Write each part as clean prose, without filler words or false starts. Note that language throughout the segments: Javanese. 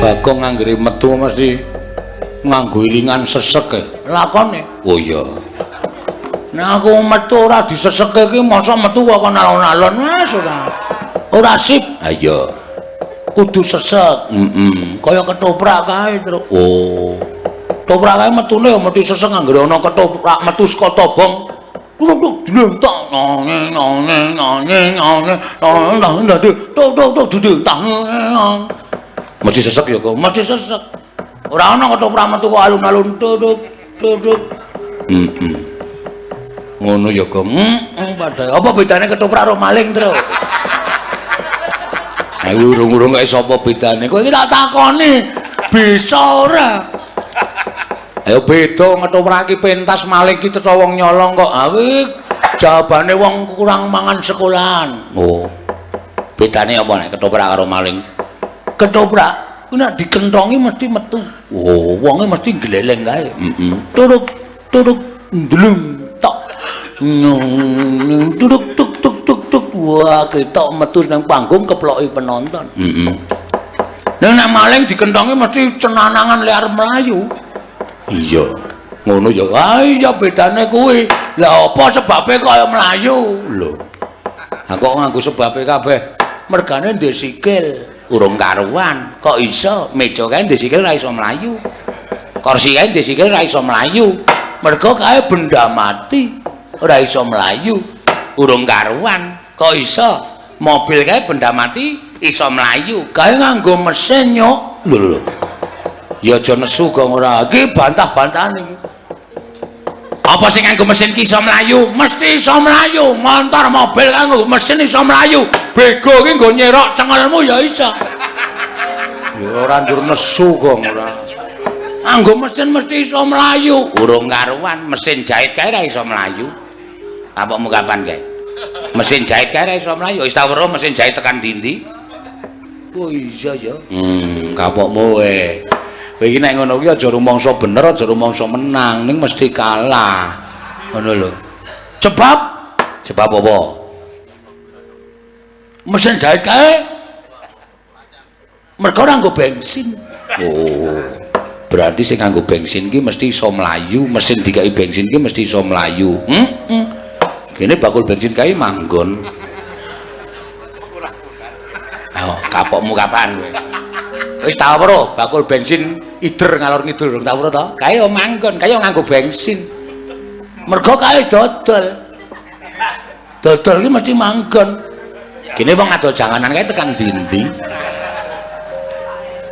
Bagong anggere metu mesti nganggo ilingan sesek e. Lakone. Oh iya. Nek aku metu ora diseseke iki mosok metu kok kon alon-alon wis ora. Ora sip. Ha iya. Kudu sesek. Heeh. Kaya ketoprak kae, Truk. Oh. Ketoprak kae metune ya mesti sesek anggere ana ketoprak metu saka tobong. Tuk tuk dlentak nang nang nang nang nang nang tuk tuk tuk dlentak. Mesti sesek ya kok, mesti sesek. Ora ana ketoprak metu kok alun-alun tuk tuk tuk tuk. Heeh. Ngono ya, Gong. Heeh, padha. Apa bedane ketoprak karo maling, Truk? Ayo urung-urung kaya sapa bedane? Kowe iki tak takoni, bisa ora? Ayo beda ngetoprak iki pentas, maling iki cetha wong nyolong kok. Ha kuwi jawabane wong kurang mangan sekolahan. Oh. Bedane apa nek ketoprak karo maling? Ketoprak kuwi nek dikentongi mesti metu. Oh, wonge mesti gleleng kae. Heeh. Turuk turuk ndlung tok. Turuk tuk tuk tuk tuk. Wah, ketok metu nang panggung keploki penonton. Heeh. Nek maling dikentongi mesti cenanangan liar mlayu. Iya. Ngono ya. Ah iya bedane kuwi. Lah apa sebabe kaya mlayu? Lho. Ha kok nganggo sebabe kabeh? Mergane ndek sikil. Urung karuan. Kok iso? Meja kae ndek sikil ora iso mlayu. Kursi kae ndek sikil ora iso mlayu. Mergo kae benda mati. Ora iso mlayu. Urung karuan. Kok iso? Mobil kae benda mati iso mlayu. Kae nganggo mesin nyuk. Lho lho. Ya aja nesu kok ora. Iki bantah-bantahan iki. Apa sing nganggo mesin ki iso mlayu? Mesti iso mlayu. Montor mobil nganggo mesin iso mlayu. Bego ki nggo nyerok cengelmu ya iso. Ya ora ndur nesu kok ora. Nganggo mesin mesti iso mlayu. Urung karuan, mesin jahit kae ora iso mlayu. Apakmu kapan kae? Mesin jahit kae ora iso mlayu. Wis ta weruh mesin jahit tekan ndi-ndi? Oh iya ya. Kapokmu kowe. Kowe iki nek ngono kuwi aja rumangsa bener, aja rumangsa menang, ning mesti kalah. Ngono lho. Sebab sebab apa? Mesin jahit kae mergo ora nganggo bensin. Oh. Berarti sing nganggo bensin ki mesti iso mlayu, mesin dikai bensin ki mesti iso mlayu. Heeh. Kene bakul bensin kae manggon. Ayo, kapokmu kapan kowe? Wis tau weruh bakul bensin ider ngalor ngidul rung tau weruh to? Kae yo manggon, kae yo nganggo bensin. Mergo kae dodol. Dodol ki mesti manggon. Kene wong adol janganan kae tekan ndi-ndi.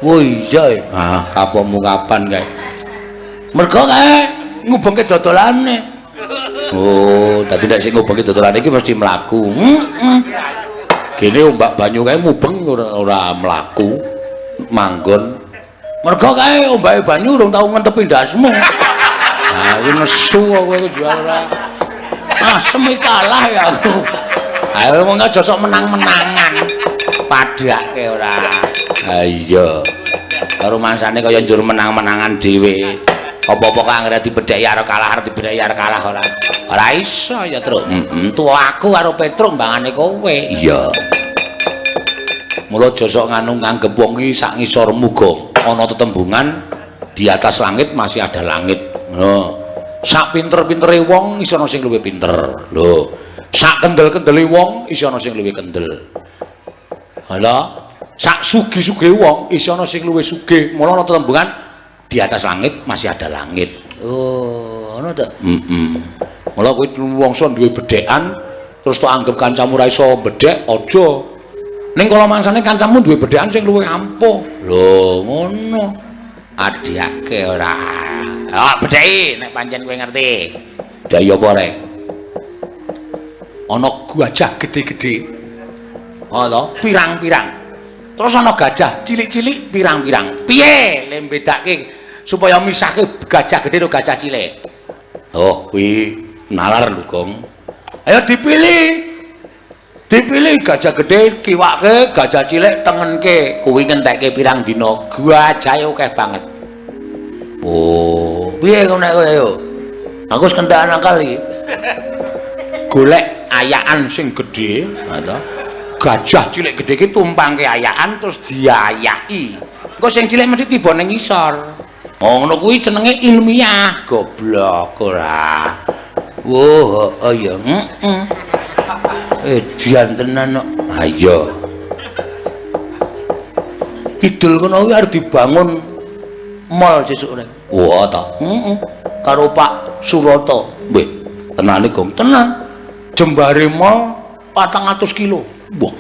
Oh iya, ah kapokmu kapan kae? Mergo kae ngubengke dodolane. Oh, dadi nek sing ngubengke dodolane iki mesti mlaku. Heeh. Kene ombak banyu kae mubeng ora mlaku. Manggon. Mergo kae ombake banyu urung tau ngentepi ndasmu. Ah, iki nesu kok kowe iki ora. Asem iki kalah ya aku. Ayo wong aja sok menang-menangan. Padhake ora. Ha iya. Karo mangsane kaya njur menang-menangan dhewe. Apa-apa kok anggere dibedheki arep kalah, arep dibedheki arep kalah ora. Ora iso ya, Truk. Heeh. Tuwa aku karo Petruk mbangane kowe. Iya. Mula aja sok nganu nganggep wong iki sak ngisormu, Gong. Ana tetembungan di atas langit masih ada langit. Ngono. Sak pinter-pintere wong iso ana sing luwih pinter. Lho. Sak kendel-kendele wong iso ana sing luwih kendel. Halah, sak sugih-sugihe wong iso ana sing luwih sugih. Mula ana tetembungan di atas langit masih ada langit. Oh, ngono ta? Heeh. Mula kowe wong sok duwe bedhekan terus tok anggep kancamu ora iso bedhek, aja. Ning kala mangsane kancamu duwe bedhekan sing luwih ampuh. Lho, ngono. Adhiake ora. Ah, bedheki nek pancen kowe ngerti. Bedheki apa rek? Ana gajah gedhe-gedhe. Ana pirang-pirang. Terus ana gajah cilik-cilik pirang-pirang. Piye le mbedake supaya misahke gajah gedhe karo gajah cilik? Oh, kuwi nalar lho, Gong. Ayo dipilih. Dipilih gajah gedhe kiwake, gajah cilik tengenke. Kuwi ngentekke pirang dina. Gajahe akeh banget. Oh, piye kok nek kowe ayo? Aku wis kentekan akal iki. Golek ayakan sing gedhe, ha to. Gajah cilik gedhe iki tumpangke ayakan terus diayaki. Engko sing cilik mesti tiba ning ngisor. Oh, ngono kuwi jenenge ilmiah, goblok ora. Wah, heeh ya, heeh. Edian tenan kok. Ha iya. Kidul kono kuwi arep dibangun mall sesuk rek. Wah ta. Heeh. Karo Pak Surata. Weh, tenane Gong, tenan. Jembare mall 400 kilo. Wah.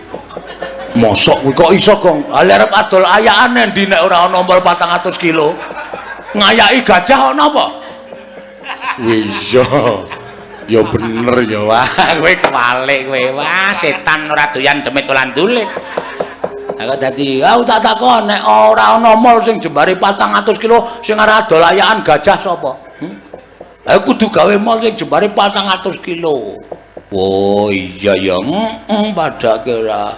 Mosok kuwi kok iso, Gong? Ha arep adol ayakane endi nek ora ana mall 400 kilo? Ngayaki gajah ana apa? Wis iya. Ya bener ya, wah kowe kewalik kowe. Wah, setan ora doyan demit lan dulit. Aku dadi, aku tak takon nek ora ana mall sing jembare 400 kilo sing arep adol ayakan gajah sapa? Aku kudu gawe mall sing jembare 400 kilo. Oh iya ya, heeh padake ora.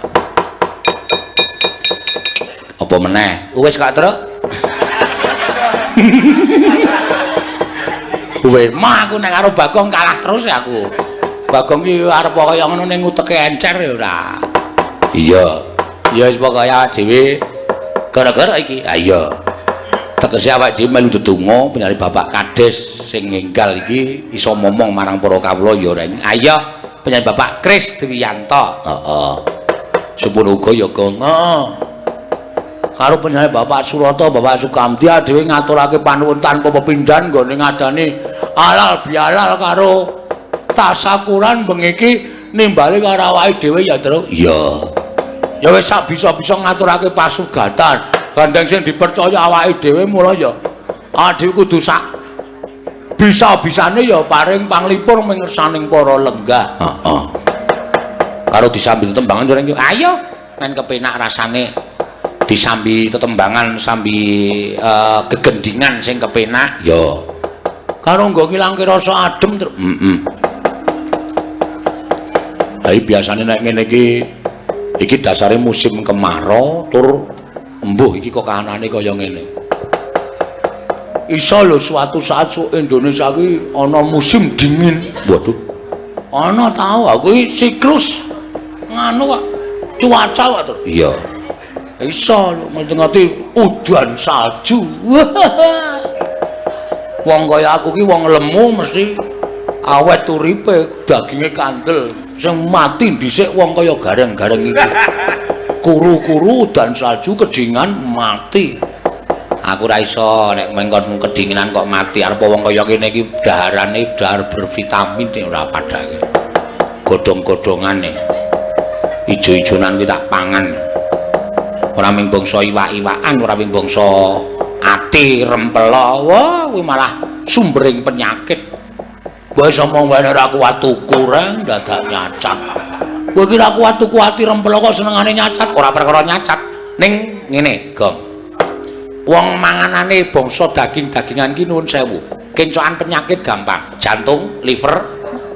Apa meneh? Wis Kak Truk. Wis mah aku nek karo Bagong kalah terus aku. Bagong ki arep kaya ngono ning uteke encer ya ora. Iya. Ya wis pokoke awake dhewe gara-gara iki. Ha iya. Tegese awake dhewe melu ndedonga penyari Bapak Kades sing ngenggal iki iso momong marang para kawula ya ora. Ha iya, penyari Bapak Kris Dwiyanto. Heeh. Sepun uga ya Gong. Heeh. Karo penyari Bapak Surata, Bapak Sukamti dhewe ngaturake panuwun tanpa pepindhan nggone ngadani halal bihalal karo tasakuran bengi iki nimbali karo awake dhewe ya, Truk. Iya. Ya wis sak bisa-bisa ngaturake pasugatan. Gandeng sing dipercaya awake dhewe mula ya awake dhewe kudu sak bisa-bisane ya paring panglipur mingersaning para lenggah. Heeh. Karo disambi tetembangan jare ayo men kepenak rasane disambi tetembangan sambi gegendingan sing kepenak ya. Karo nggo ngilangke rasa adem, Truk. Heeh. Ha biasane nek ngene iki iki dasare musim kemarau tur embuh iki kok kahanane kaya ngene. Iso lho suatu saat Indonesia iki ana musim dingin. Waduh. Ana tau aku iki siklus nganu kok cuaca kok, Truk. Iya. Iso lho ngerti-ngerti udan salju. Wong kaya aku ki wong lemu mesti awet uripe, daginge kandel. Sing mati dhisik wong kaya gareng-gareng iki. Kuru-kuru udan salju kedinginan mati. Aku ora iso nek mengkon kedinginan kok mati. Arep wong kaya kene iki daharane dahar bervitamin ora padake. Godhong-godhongane. Ijo-ijonan kuwi tak pangan. Ora mung bangsa iwak-iwakan, ora mung bangsa ati rempela. Wah, kuwi malah sumbering penyakit. Wis omong wae ora kuat tuku reng dadak nyacat. Kowe iki ora kuat tuku ati rempela kok senengane nyacat, ora perkara nyacat. Ning ngene, Gong. Wong manganane bangsa daging-dagingan ki nuwun sewu. Kencokan penyakit gampang, jantung, liver,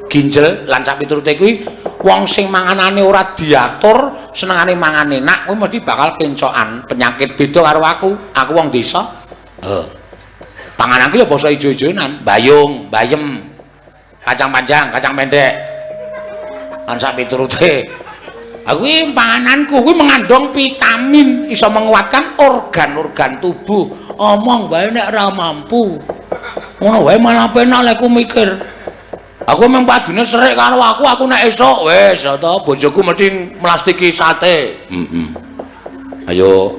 ginjel lan sak piturute kuwi wong sing manganane ora diatur, senengane mangan enak kuwi mesti bakal kencokan penyakit. Beda karo aku, aku wong desa. Heeh. Pangananku ya basa ijo-ijonan, bayung, bayem, kacang panjang, kacang pendek. Lan sak piturute. Aku iki pangananku kuwi mengandung vitamin, iso menguatkan organ-organ tubuh. Omong wae nek ora mampu. Ngono wae malah penak lek mikir. Aku memang padune serik karo aku, aku nek esuk wis to bojoku mesti mlastiki sate. Heeh. Ayo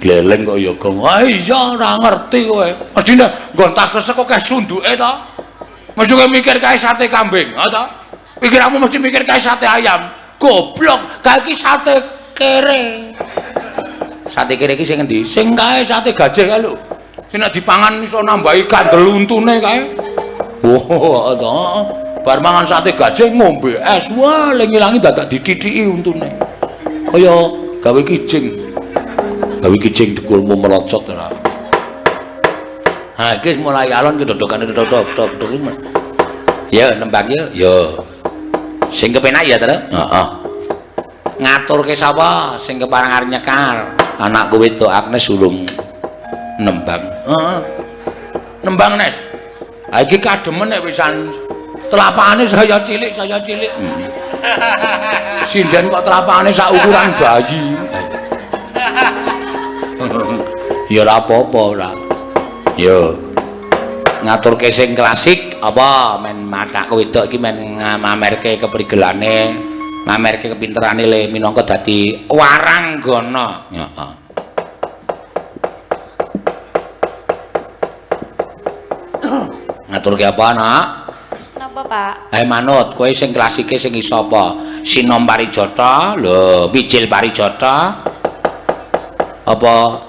gleleng kok ya, Gong. Ah iya ora ngerti kowe. Mesti nek nggon tas resek kok kae sunduke to. Mesti kowe mikir kae sate kambing, ha to? Pikiranmu mesti mikir kae sate ayam. Goblok, kae iki sate kere. Sate kere iki sing endi? Sing kae sate gajah kae lho. Sing nek dipangan iso nambahi kandel untune kae. Wah, to. Bar mangan sate gajah ngombe es, wah, le ngilangi dadak ditithiki untune. Kaya gawe kijing. Gawe kijing dekulmu melocot ora. Ha, iki mulai alon ki dodokane dodok dodok. Ya, nembang ya. Ya. Sing kepenak ya, Tru? Heeh. Ngaturke sapa sing kepareng arep nyekar? Anakku wedok Agnes urung nembang. Heeh. Nembang, Nes. Ha iki kademen nek wisan telapakane saya cilik, saya cilik. Sinden kok telapakane sak ukuran bayi. Ya ora apa-apa ora. Yo. Ngaturke sing klasik apa men matak wedok iki men mamerke keprigelane, mamerke kepinterane le minangka dadi waranggana. Heeh. Ngaturke apa, Nak? Napa, Pak? Eh manut, kowe sing klasike sing iso apa? Sinom Parijata, lho, Mijil Parijata. Apa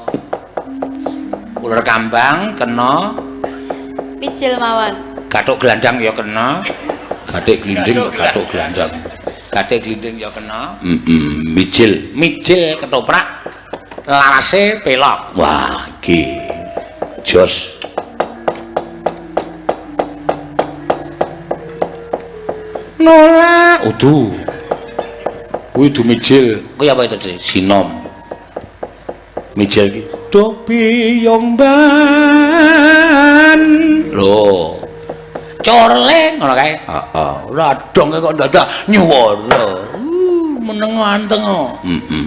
uler kambang kena? Mijil mawon. Gathuk glandang ya kena. Gathik glinding, gathuk glandang. Gathik glinding ya kena. Heeh, mijil, mijil ketoprak. Larase pelok. Wah, iki jos. Nolak. Udu. Kuwi du mijil. Kuwi apa itu, Dik? Sinom. Mijil iki. Duh biyong ban. Lho. Corleng ngono kae. Heeh. Ora dong kok dadak nyuwara. Meneng anteng. Heeh.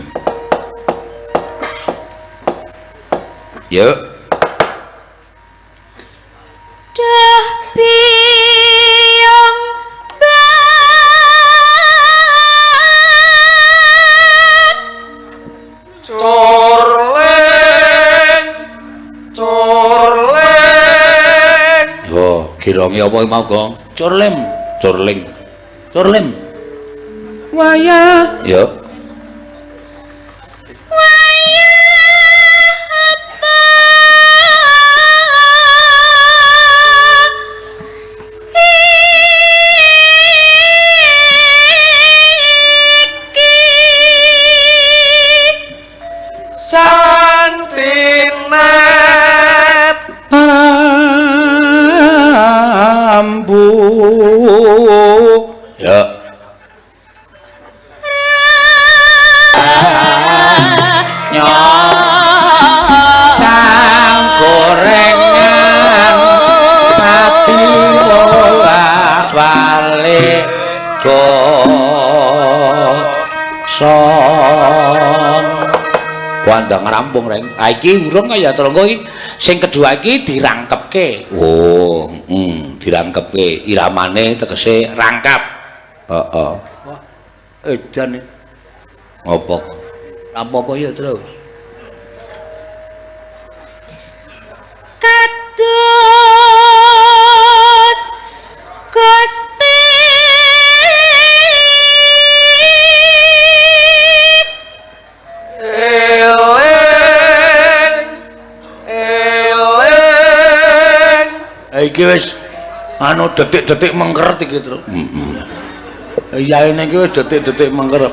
Yuk. Duh biyong ban. Corleng, corleng. Yo, gironge apa mau, Gong? Corlem, corling. Corlem. Wayah. Yo. Wayah apa iki? Santinet Ambu. Ya. Cang gorengan pati bolak-balik gosong. Wandang rampung reng. Ah iki urung kaya tronggo iki. Sing kedua iki dirangkepke. Oh, dirangkepke. Iramane tegese rangkap. Heeh. Wah, edan iki. Ngopo? Apa-apa ya terus. Kados Gusti eling eling. Iki wis anu detik-detik mengkeret iki, Tru. Heeh. Yaene iki wis detik-detik mengkeret.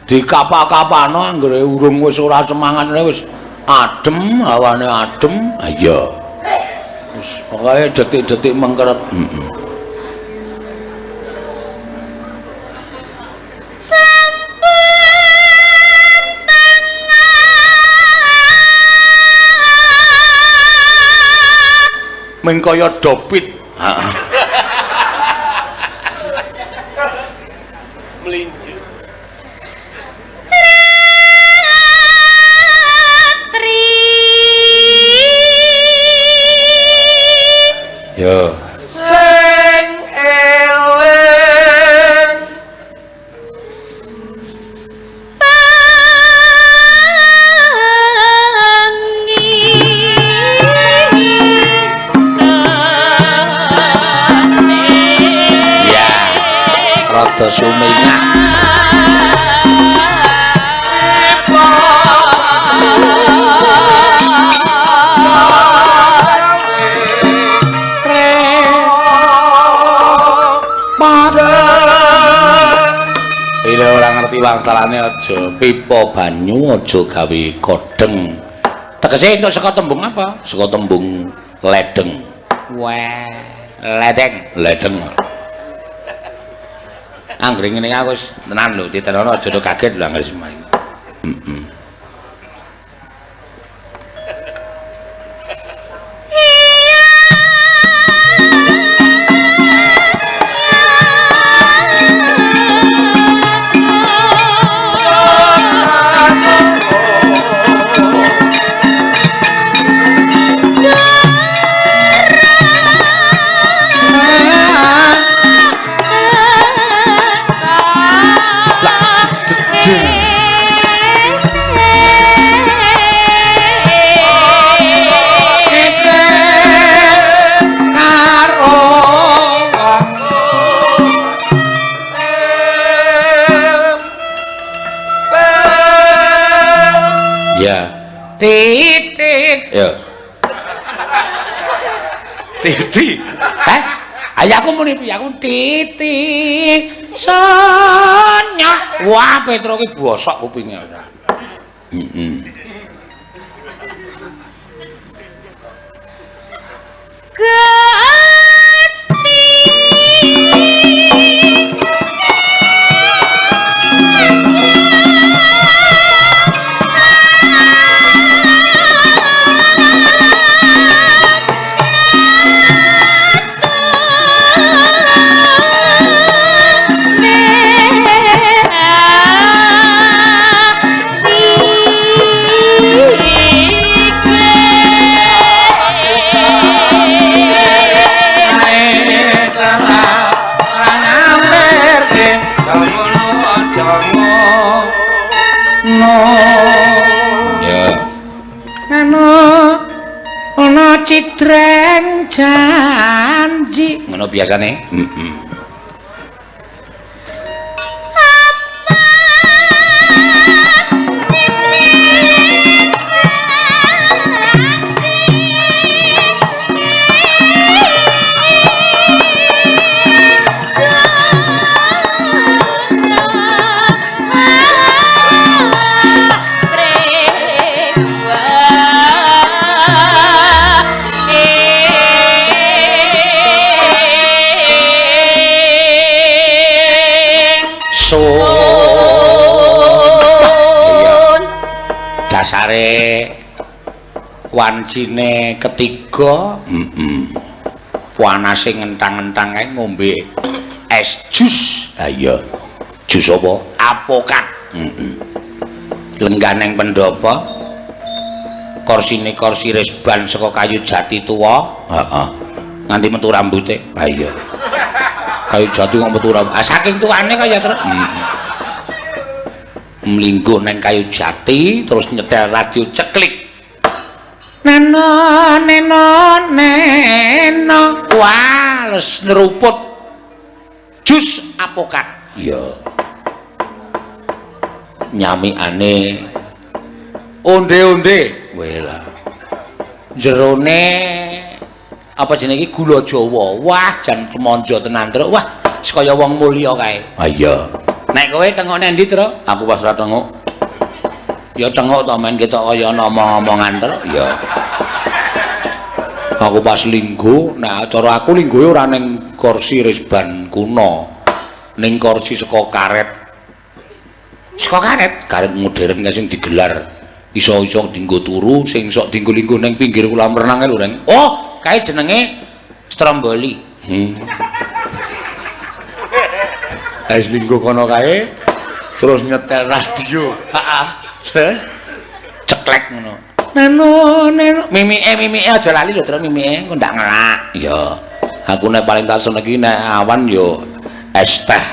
Dikapak-kapano anggere urung wis ora semangat wis adem, hawane adem. Ha iya. Wis pokoke detik-detik mengkeret. Heeh. Sampun tengah Ming kaya dopit. Heeh. Melinjo. Ratri. Yo. Sing eling Bengi Ya. Rada sumingah. Ile ora ngerti wangsalane aja pipa banyu aja gawe kodheng. Tegese entuk saka tembung apa? Saka tembung ledeng. Wah, ledeng, ledeng. Anggere ngene aku wis tenan lho, titenono aja kaget lho anggere semua. Heeh. Tit. Ya. Titi. Heh? Ayo aku muni piye? Aku titi sonya. Wah, Petro ki bosok kupinge ora. Heeh. Gusti Cidreng janji ngono biasane. Heeh. Dasare wancine ketiga, heeh. Panase ngentang-ngentang kae ngombe es jus. Ha iya. Jus apa? Apokat. Heeh. Lenggah neng pendopo. Korsine korsi resban saka kayu jati tuwa. Heeh. Nganti metu rambute. Ha iya. Kayu jati kok metu rambut. Ah saking tuane kaya terus. Heeh. Mlingguh neng kayu jati terus nyetel radio ceklik. Neno neno neno. Wah, les ngeruput jus apokat. Iya. Nyamikane onde-onde. Wela. Jerone apa jenenge iki gula Jawa. Wah, jan kemonjo tenan, Truk. Wah, kaya wong mulya kae. Ha iya. Nek kowe tengokne ndi, Truk? Aku pas ora tengok. Ya tengok to men ketok kaya ana omong-omongan, Truk. Ya. Aku pas linggo, nah cara aku linggoe ora ning kursi resban kuno. Ning kursi saka karet. Saka karet, karet modern kae sing digelar. Iso-iso dienggo turu, sing sok dienggo linggo ning pinggir kolam renang kae lho, Reng. Oh, kae jenenge stromboli. Es linggo kono kae terus nyetel radio. Heeh. Terus ceklek ngono. Neno neno mimike mimike aja lali lho, Truk, mimike engko ndak ngelak. Iya. Aku nek paling tak seneng iki nek awan yo es teh.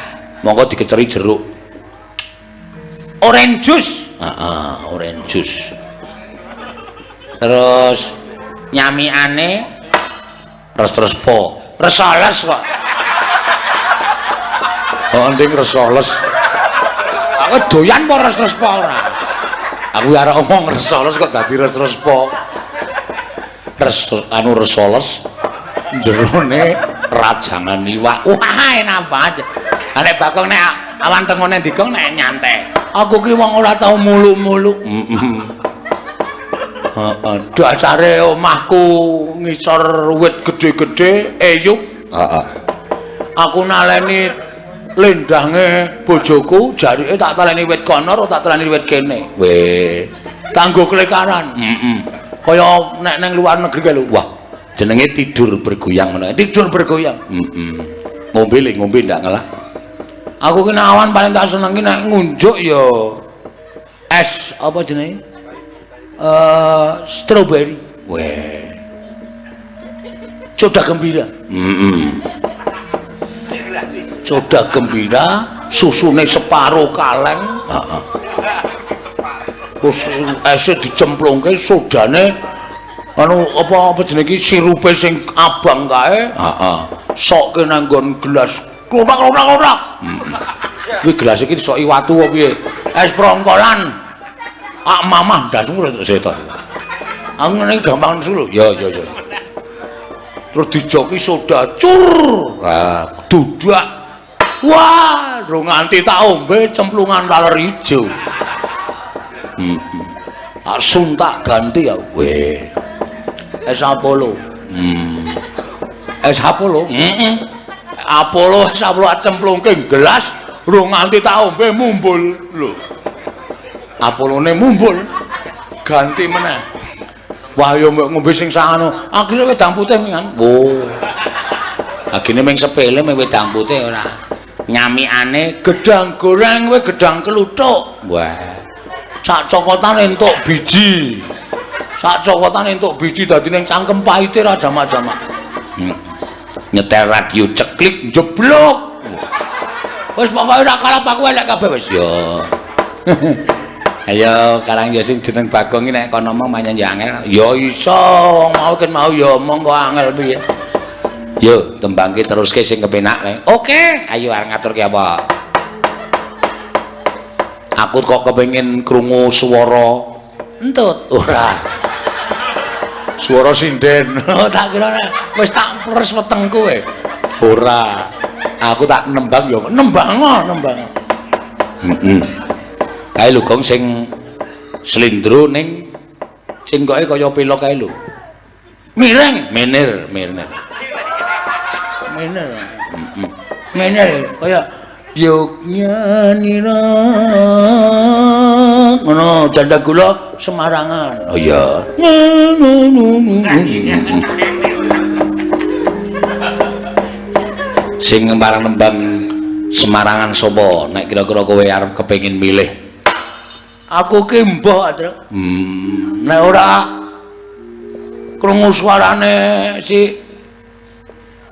Monggo dikeceri jeruk. Orange juice. Heeh, orange juice. Terus nyamikane res-respo. Resoles kok. Oh, nding resoles. Aku doyan apa res-respo ora? Aku arep omong resoles kok dadi res-respo. Res anu resoles jerone rajangan iwak. Wah, enak banget. Nek Bagong nek awan tengone ndigong nek nyantai. Aku ki wong ora tau mulu-mulu. Heeh. Heeh, dasare omahku ngisor wit gedhe-gedhe eyup. Heeh. Aku naleni lendange bojoku, jarike tak taleni wit kono, tak taleni wit kene. Weh, kanggo klekaran. Heeh. Kaya nek nang luar negeri kae lho. Wah, jenenge tidur bergoyang ngono. Tidur bergoyang. Heeh. Ngombe le ngombe ndak ngelah. Aku ki nek awan paling tak senengi nek ngunjuk ya es apa jenenge? Strawberry. Weh. Soda gembira. Heeh. Soda gembira, susune separo kaleng. Heeh. Terus ese dicemplungke sodane anu apa jenenge iki sirupe sing abang kae. Heeh. Sokke nang nggon gelas klothok-klothok-klothok. Kuwi gelas iki disoki watu apa piye? Es prongkolan. Ak mamah ndasmu setan. Aku ngene gampang nesu lho. Ya ya ya. Terus dijoki soda cur. Ah, dudak. Wah, rung nganti tak ombe cemplungan laler ijo. Heeh. Tak suntak ganti ya. Weh. Es Apollo. Es Apollo. Heeh. Apollo es Apollo cemplungke gelas rung nganti tak ombe mumbul lho. Apollone mumbul. Ganti meneh. Wah ya mbok ngombe sing sakano. Akhire wedang putih kan. Oh. Agene ming sepele ming wedang putih ora. Nyamikane gedang goreng kowe gedang kluthuk. Wah. Sak cokotan entuk biji. Sak cokotan entuk biji dadi ning cangkem pahite ra jamak-jamak. Nyetel radio ceklik njeblok. Wis pokoke ora kalap aku elek kabeh wis ya. Ayo karang ya sing jeneng Bagong iki nek kono omong manyen ya angel. Ya iso wong mau ken mau ya omong kok angel piye. Yo tembangke teruske sing kepenak le. Oke, ayo arep ngaturke apa? Aku kok kepengin krungu swara entut ora. Swara sinden. Tak kira wis tak peres wetengku kowe. Ora. Aku tak nembang ya nembang nembang. Heeh. Kae lho Gong sing slindro ning cengkoke kaya pelok kae lho. Miring, menir, menir. Menir. Heeh. Menir kaya Yogyanira. Ngono danda gula Semarangan. Oh iya. Sing marang nembang Semarangan sapa? Nek kira-kira kowe arep kepengin milih. Aku ki mbah, Truk. Nek ora krungu suarane si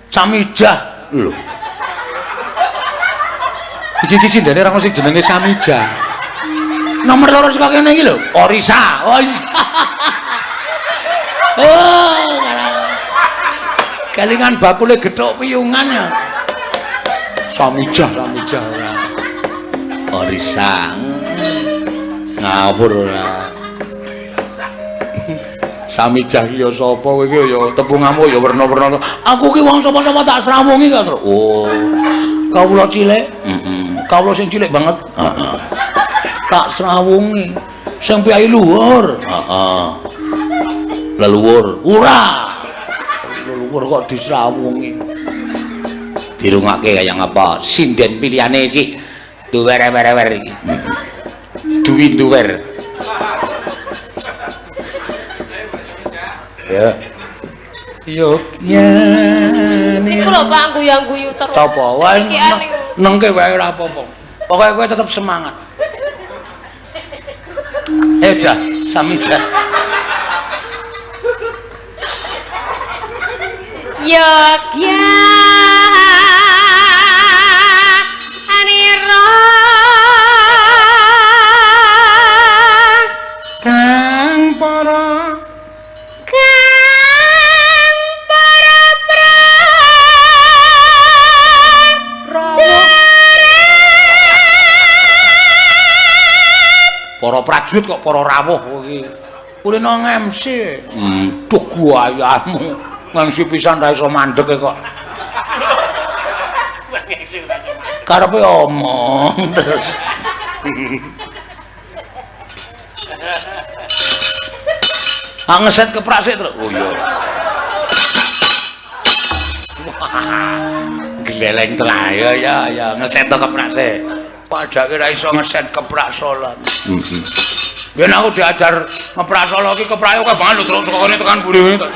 Samijah lho. Iki iki sindene ora ono sing jenenge Samijah. Nomor loro saka kene iki lho, Orisa. Oh iya. Oh, kelingan bakule gethuk piyungan ya. Samijah, Samijah ora. Orisa. Ngawur ora. Samijah ki ya sapa kowe iki ya tepungamu ya werna-werna. Aku ki wong sapa-sapa tak srawungi kok, Truk. Oh. Kawula cilik? Heeh. Kawula sing cilik banget. Heeh. Tak srawungi. Sing piyai luhur. Heeh. Leluhur. Ora. Leluhur kok disrawungi. Dirungake kaya ngapa? Sinden pilihane sik duwer-wer-wer iki. Duwi duwer. Ya. Yogya. Niku lho Pak guyu-guyu terus. Sapa? Wae nengke wae ora apa-apa. Pokoke kowe tetep semangat. Ayo jah, sami jah. Yogya anira kang para para prajurit kok para rawuh kowe iki. Kulino MC. Duh guayamu. MC pisan ra iso mandek kok. Karepe omong terus. Ah ngeset keprak sik, Truk. Oh iya. Gleleng tenan. Ya ya ya ngeset to keprak sik. Padake ra iso ngeset keprak salat. Heeh. Yen aku diajar ngeprak salat iki keprake akeh banget lho terus saka kene tekan mburi ngene.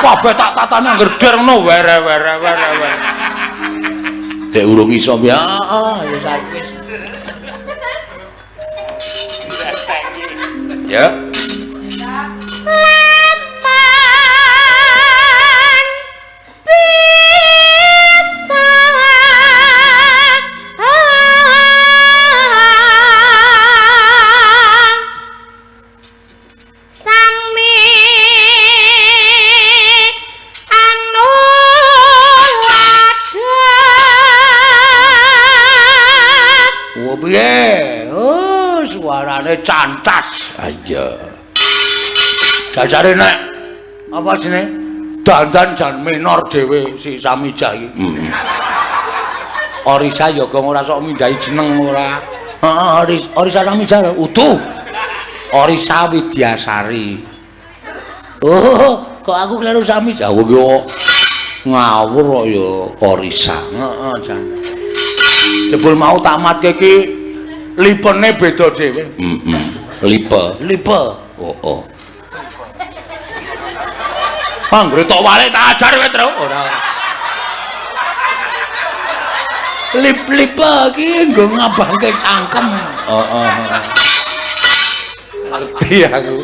Kabeh tak tatane angger der ngono were were were were. Dek urung iso ya. Heeh, ya saiki wis. Ya. Cantas. Ayo. Jajare nek apa jenenge? Dandan jan menor dhewe si Samijah iki. Heeh. Orisa ya gong ora sok mindhahi jeneng ora. Heeh, Orisa Samijah utuh. Orisa Widyasari. Oh, kok aku kleru Samijah? Aku ki ngawur kok ya Orisa. Heeh, jan. Jebul mau tamatke iki lipene beda dhewe. Heeh. Lipe, lipe. Oh, oh. Anggere tok walik tak ajar kowe, Tru. Ora. Lip-lipe iki nggo ngabangke cangkem. Heeh. Ngerti aku.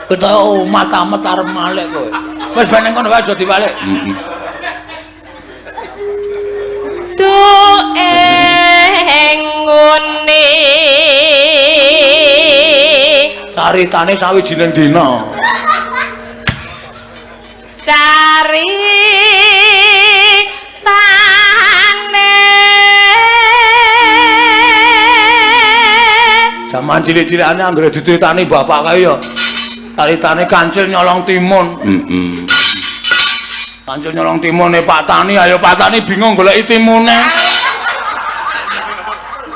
Ketok matamet arep malik kowe. Wis ben nang kono wae aja diwalik. Heeh. Du ing ngene. Caritane sawijining dina. Cari tane. Jaman cilik-cilikane anggere dicritani bapak kae ya. Caritane kancil nyolong timun. Heeh. Kancil nyolong timune Pak Tani, ayo Pak Tani bingung goleki timune.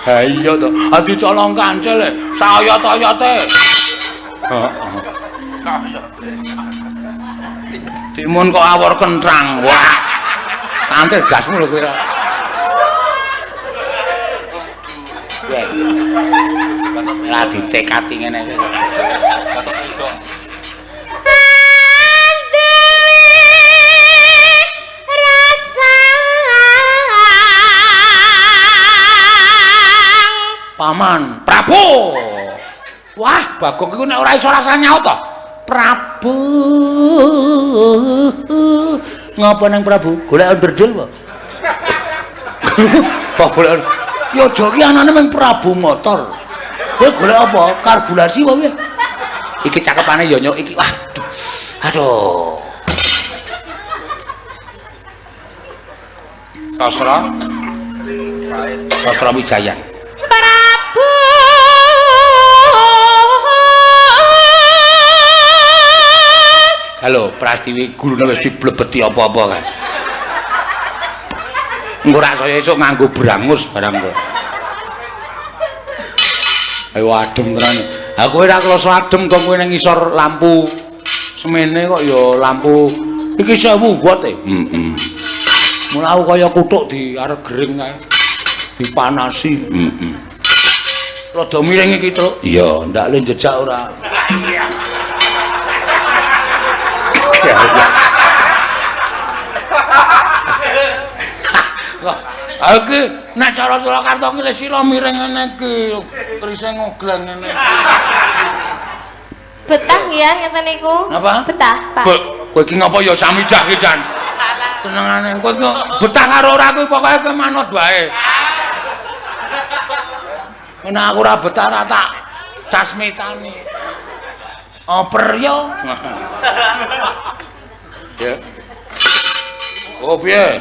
Ha iya to, ha dicolong kancil e, sayot-oyote. Heeh. Timun kok awor kentrang. Wah. Kancil gasmu lho kowe. Lah dicekati ngene iki. Paman Prabu. Wah, Bagong iku nek ora iso rasane nyaut to. Prabu. Ngapa nang Prabu? Golek onderdil apa? Kok golek. Ya aja ki anane mung Prabu motor. Kowe golek apa? Karbulasi apa piye? Iki cakepane ya nyok iki. Waduh. Aduh. Sastra. Sastra Wijaya. Prabu. Halo, Prastiwi gurune wis diblebeti apa-apa kae. Engko rak saya esuk nganggo brangus barang kok. Ayo adem tenan. Ha kowe ora klasa adem kok kowe ning ngisor lampu semene kok ya lampu iki 1000 watt e. Heeh. Mula aku kaya kuthuk di arep gering kae. Dipanasi. Heeh. Rada miring iki, Truk. Iya, ndak le jejak ora. Aku nek cara Surakarta ki sila miring ngene iki, krise ngogleng ngene iki. Betah nggih ya ngeten niku? Napa? Betah, Pak. Kowe iki ngapa ya Samijah ki, Jan? Senengane kowe betah karo ora kuwi pokoke kowe manut wae. Nek aku ora betah ora tak casmitani. Oper yo. Ya. Oh piye?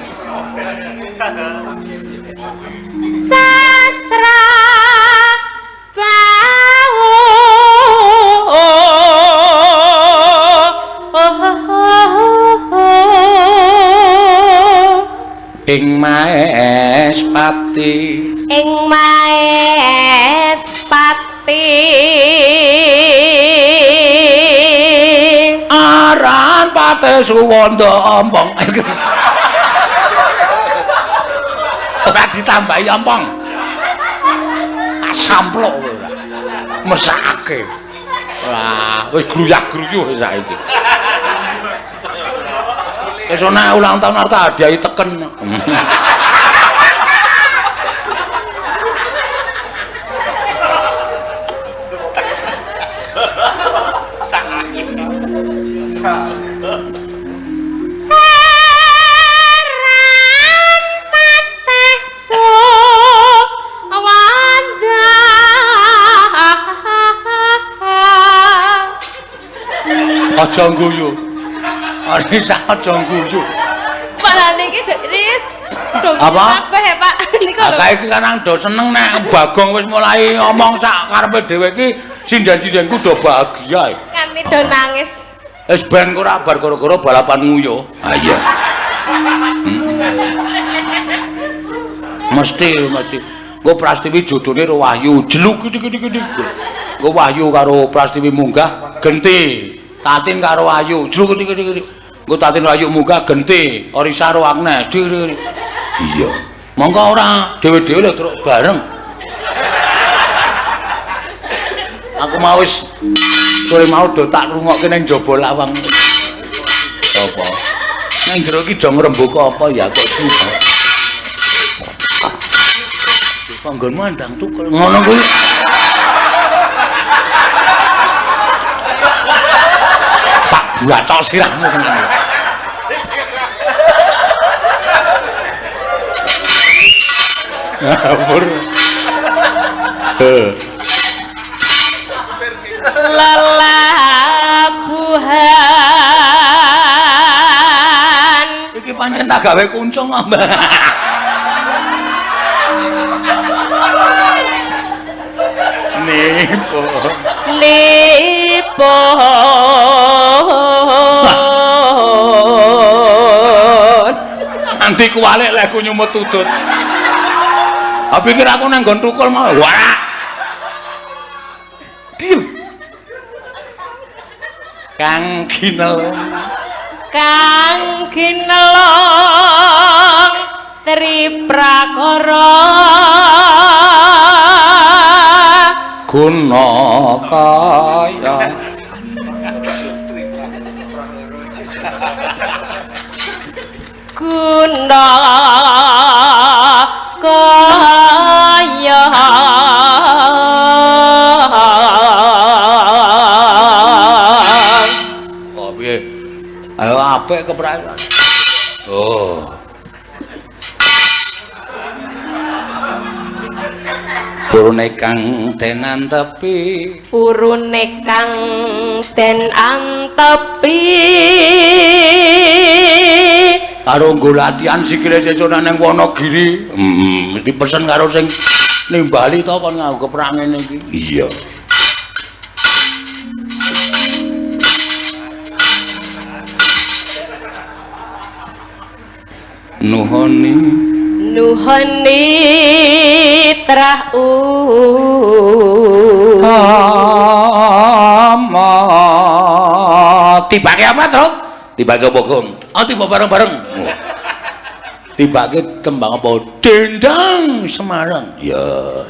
Sastra bau. Ing Maespati. Ing Maespati. Aran Pate Suwanda ompong. Ora ditambahi ompong. Asamplok kowe ora. Mesakake. Wah, wis gruyah-gruyuh saiki. Wis ana ulang tahun arep tak hadiahi teken. Aran Pateh Suwanda. Aja guyu. Arisa aja guyu. Pak lah niki wis Apa? Kabeh ya, Pak. Niku lho. Lah iki kan do seneng nek Bagong wis mulai ngomong sak karepe dhewe iki sinden-sindenku do bahagia. Nganti do nangis. Wis ben ora bar gara-gara balapan nguyuh. Ha iya. Mesti mesti. Engko Prastiwi jodone karo Wahyu, jeluk gede-gede. Engko Wahyu karo Prastiwi munggah genti. Tatin karo Ayu, jeluk gede-gede. Engko Tatin karo Ayu munggah genti, Orisa karo Agnes. Iya. Monggo ora dhewe-dhewe lho truk bareng. Aku mau wis sore mau do tak rungokke ning jaba lawang. Apa? Nang jero iki do ngrembaka apa ya kok suwi. Panggonmu andang tukul ngono kuwi. Tak bacok sirahmu tenan. Ngawur. Lelabuhan. Iki pancen tak gawe kuncung, Mbak. Nipo. Nipo. Nanti kuwalik lek aku nyumut tutut. Ah pikir aku nang nggon tukul mau. Wah. Diem. Kang ginelung. Kang ginelung triprakara guna kaya guna kaya. Oh piye? Ayo apik keprayan. Oh. Purune kang den antepi, purune kang den antepi. Karo nggo latihan sikile sesuk nang Wonogiri. Mesti pesen karo sing nimbali to kon nganggo keprak ngene iki. Iya. Nuhoni nuhoni trah utama. Tibake apa, Truk? Tibake apa, Gong? Oh, tiba bareng-bareng. Tibake tembang apa? Dendang Semarang. Ya.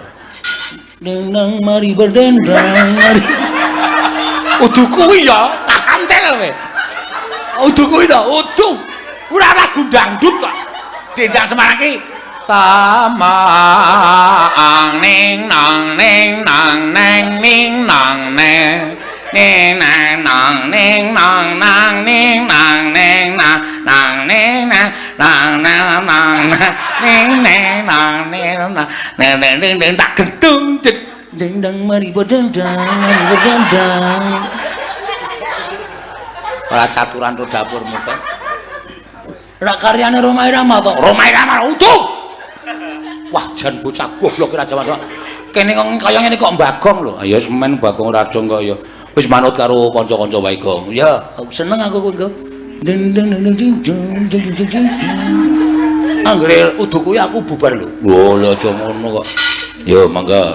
Dendang mari berdendang mari. Udu kuwi ya, tak kantel kowe. Udu kuwi to, udu. Ora lagu dangdut kok. Dendang Semarang ki tamang ning nang ning nang neng ning nang neng ning nang nang ning nang nang ning nang neng nang nang ning nang nang nang nang ning neng nang ning nang neng neng neng tak gentung dendang mari berdendang mari berdendang. Ora caturan ro dapurmu kok. Ora karyane Rhoma Irama to. Rhoma Irama utuh. Wah, jan bocah goblok ora jaman. Kene kok kaya ngene kok Bagong lho. Ya semen Bagong ora dong kok ya. Wis manut karo kanca-kanca wae, Gong. Ya, seneng aku kuwi, Gong. Anggere udu kuwi aku bubar lho. Lho, lho aja ngono kok. Ya, mangga.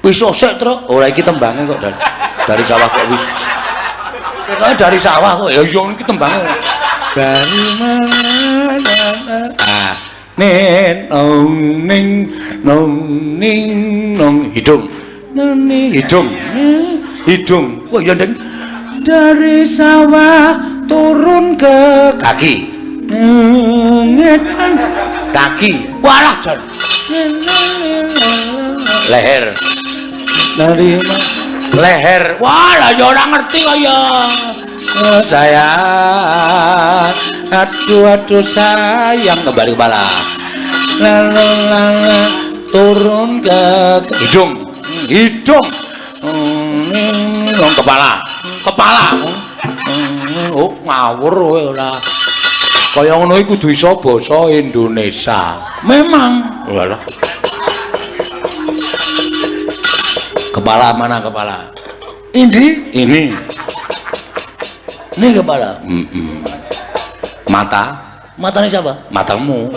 Wis sik, Truk. Ora iki tembange kok dari sawah kok wis. Ketoke dari sawah kok. Ya iya iki tembange. Dari mana? Ah, nen nong ning nong ning nong hidung. Noni hidung. Hidung. Wah, ya ndeng. Dari sawah turun ke kaki. Ngetan kaki. Walah jan. Leher. Dari leher. Wah, lah ya ora ngerti kaya. Sayang. Aduh aduh sayang, kembali kepala. Lalu lalu turun ke hidung. Hidung. Kepala. Kepala. Oh, ngawur kowe ora. Kaya ngono iku kudu iso basa Indonesia. Memang. Walah. Kepala mana kepala? Ini, ini. Ini kepala. Mata? Matanya siapa? Matamu.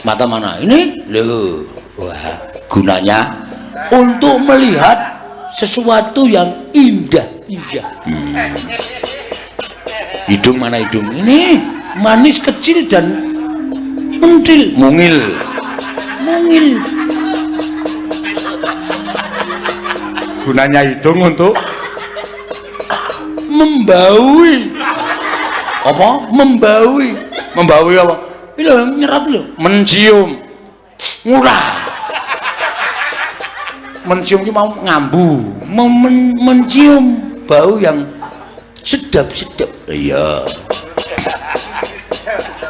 Mata mana? Ini? Loh. Wah, gunanya untuk melihat sesuatu yang indah, indah. Hidung mana hidung? Ini manis kecil dan mentil, mungil. Mungil. Gunanya hidung untuk membaui. Apa? Membaui. Membaui apa? Ini lho, nyerat lho. Mencium. Murah. Mencium ki mau ngambu. Mencium bau yang sedap-sedap. Iya.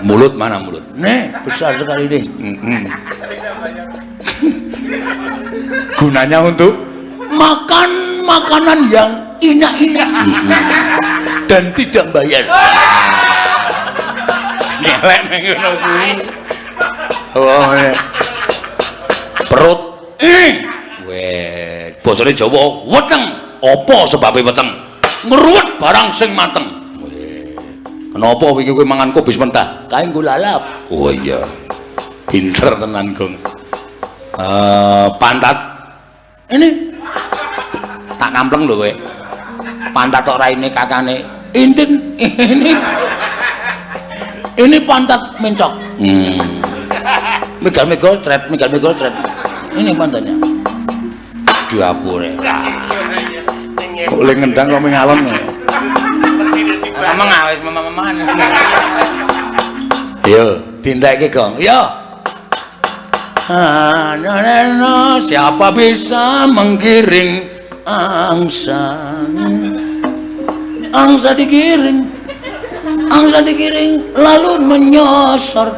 Mulut mana mulut? Nih, besar sekali nih. Gunanya untuk makan makanan yang enak-enak dan tidak bayar. Ngelek nang ngono kuwi. Oh, iya. Perut. Weh, basane Jawa weteng. Apa sebabe weteng? Ngruwet barang sing mateng. Weh. Kenapa wingi kowe mangan kubis mentah? Kae nggo lalap. Oh iya. Pinter tenan, Gong. Pantat. Ini tak kampleng lho kowe. Pantat tok raine kakane. Intin ini. Ini pantat mencok. Megal-megal tret, megal-megal tret. Ini pantatnya. Diapure. Kok le ngendang kok ngalon. Ngomong ah wis memang-memangan. Yo, dintekke, Gong. Yo. Siapa bisa menggiring angsa? Angsa digiring. Angsa digiring lalu menyosor.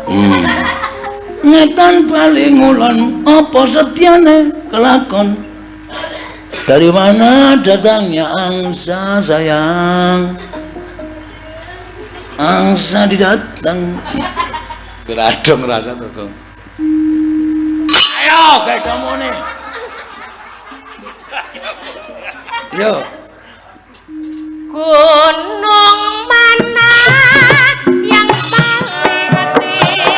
Ngetan paling ngulon apa setiane kelakon. Dari mana datangnya angsa sayang? Angsa didatang. Geradong rasa tuh, Gong. Ayo, kayak kamu nih. Yo. Gunung mana yang paling tinggi?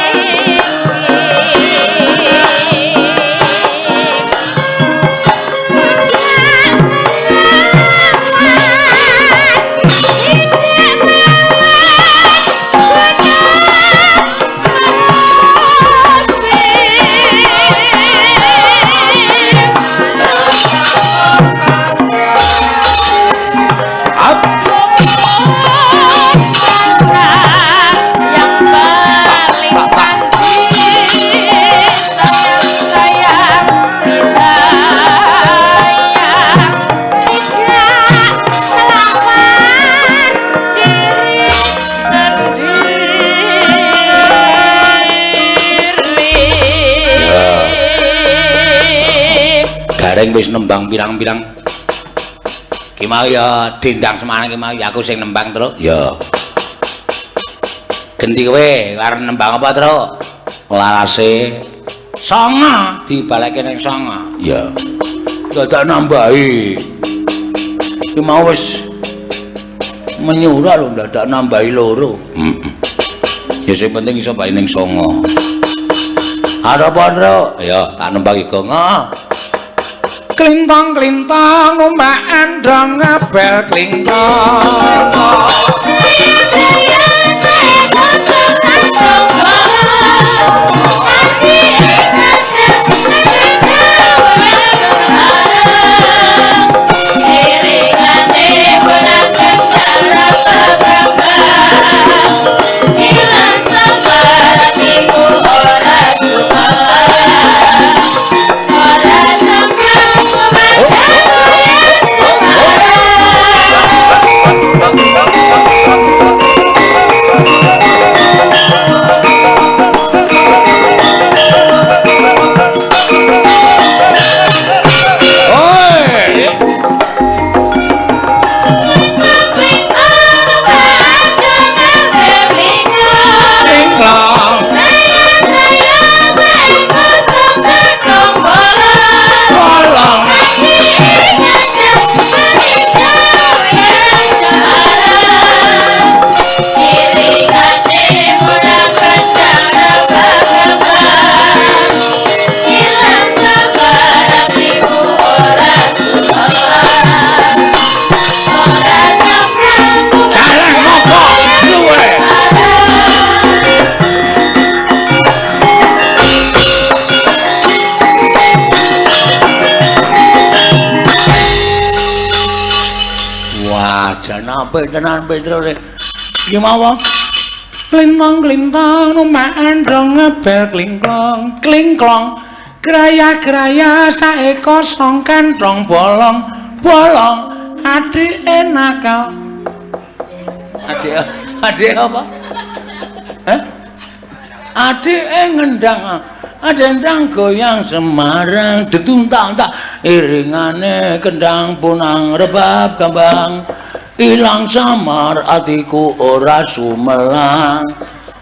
Gareng wis nembang pirang-pirang. Ki mau ya dendang Semarang ki mau ya aku sing nembang, Truk. Ya. Genti kowe arep nembang apa, Truk? Larase sanga dibalekke ning sanga. Ya. Dadak nambahi. Ki mau wis menyura lho dadak nambahi loro. Heeh. Ya sing penting iso bali ning sanga. Arep apa, Truk? Ya tak nembang iki, Gong. Heeh. Klintong-klintong numpak andong ngebel klintong. Apik tenan Petro iki mau klintong-klintong numpak andong ngebel klingklong klingklong kraya-kraya saeka song kanthong bolong bolong adike nakal. Adik adik apa? Hah? Adike ngendang adendang goyang Semarang detuntang tak iringane kendang punang rebab gambang ilang samar atiku ora sumelang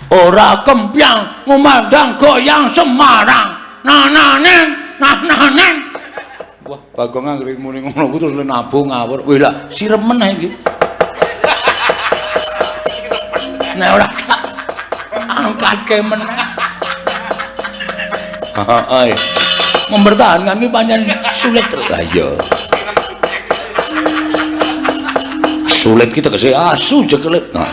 ora kempyang ngumandang goyang Semarang nananeng nananeng. Wah, Bagong anggere muni ngono ku terus nabuh ngawur. Wih lah, sirem meneh iki. Nek ora tak angkatke meneh. Heeh. Mempertahankan iki pancen sulit terus. Lah iya. Sulit ki tegese asu jekelit. Nah.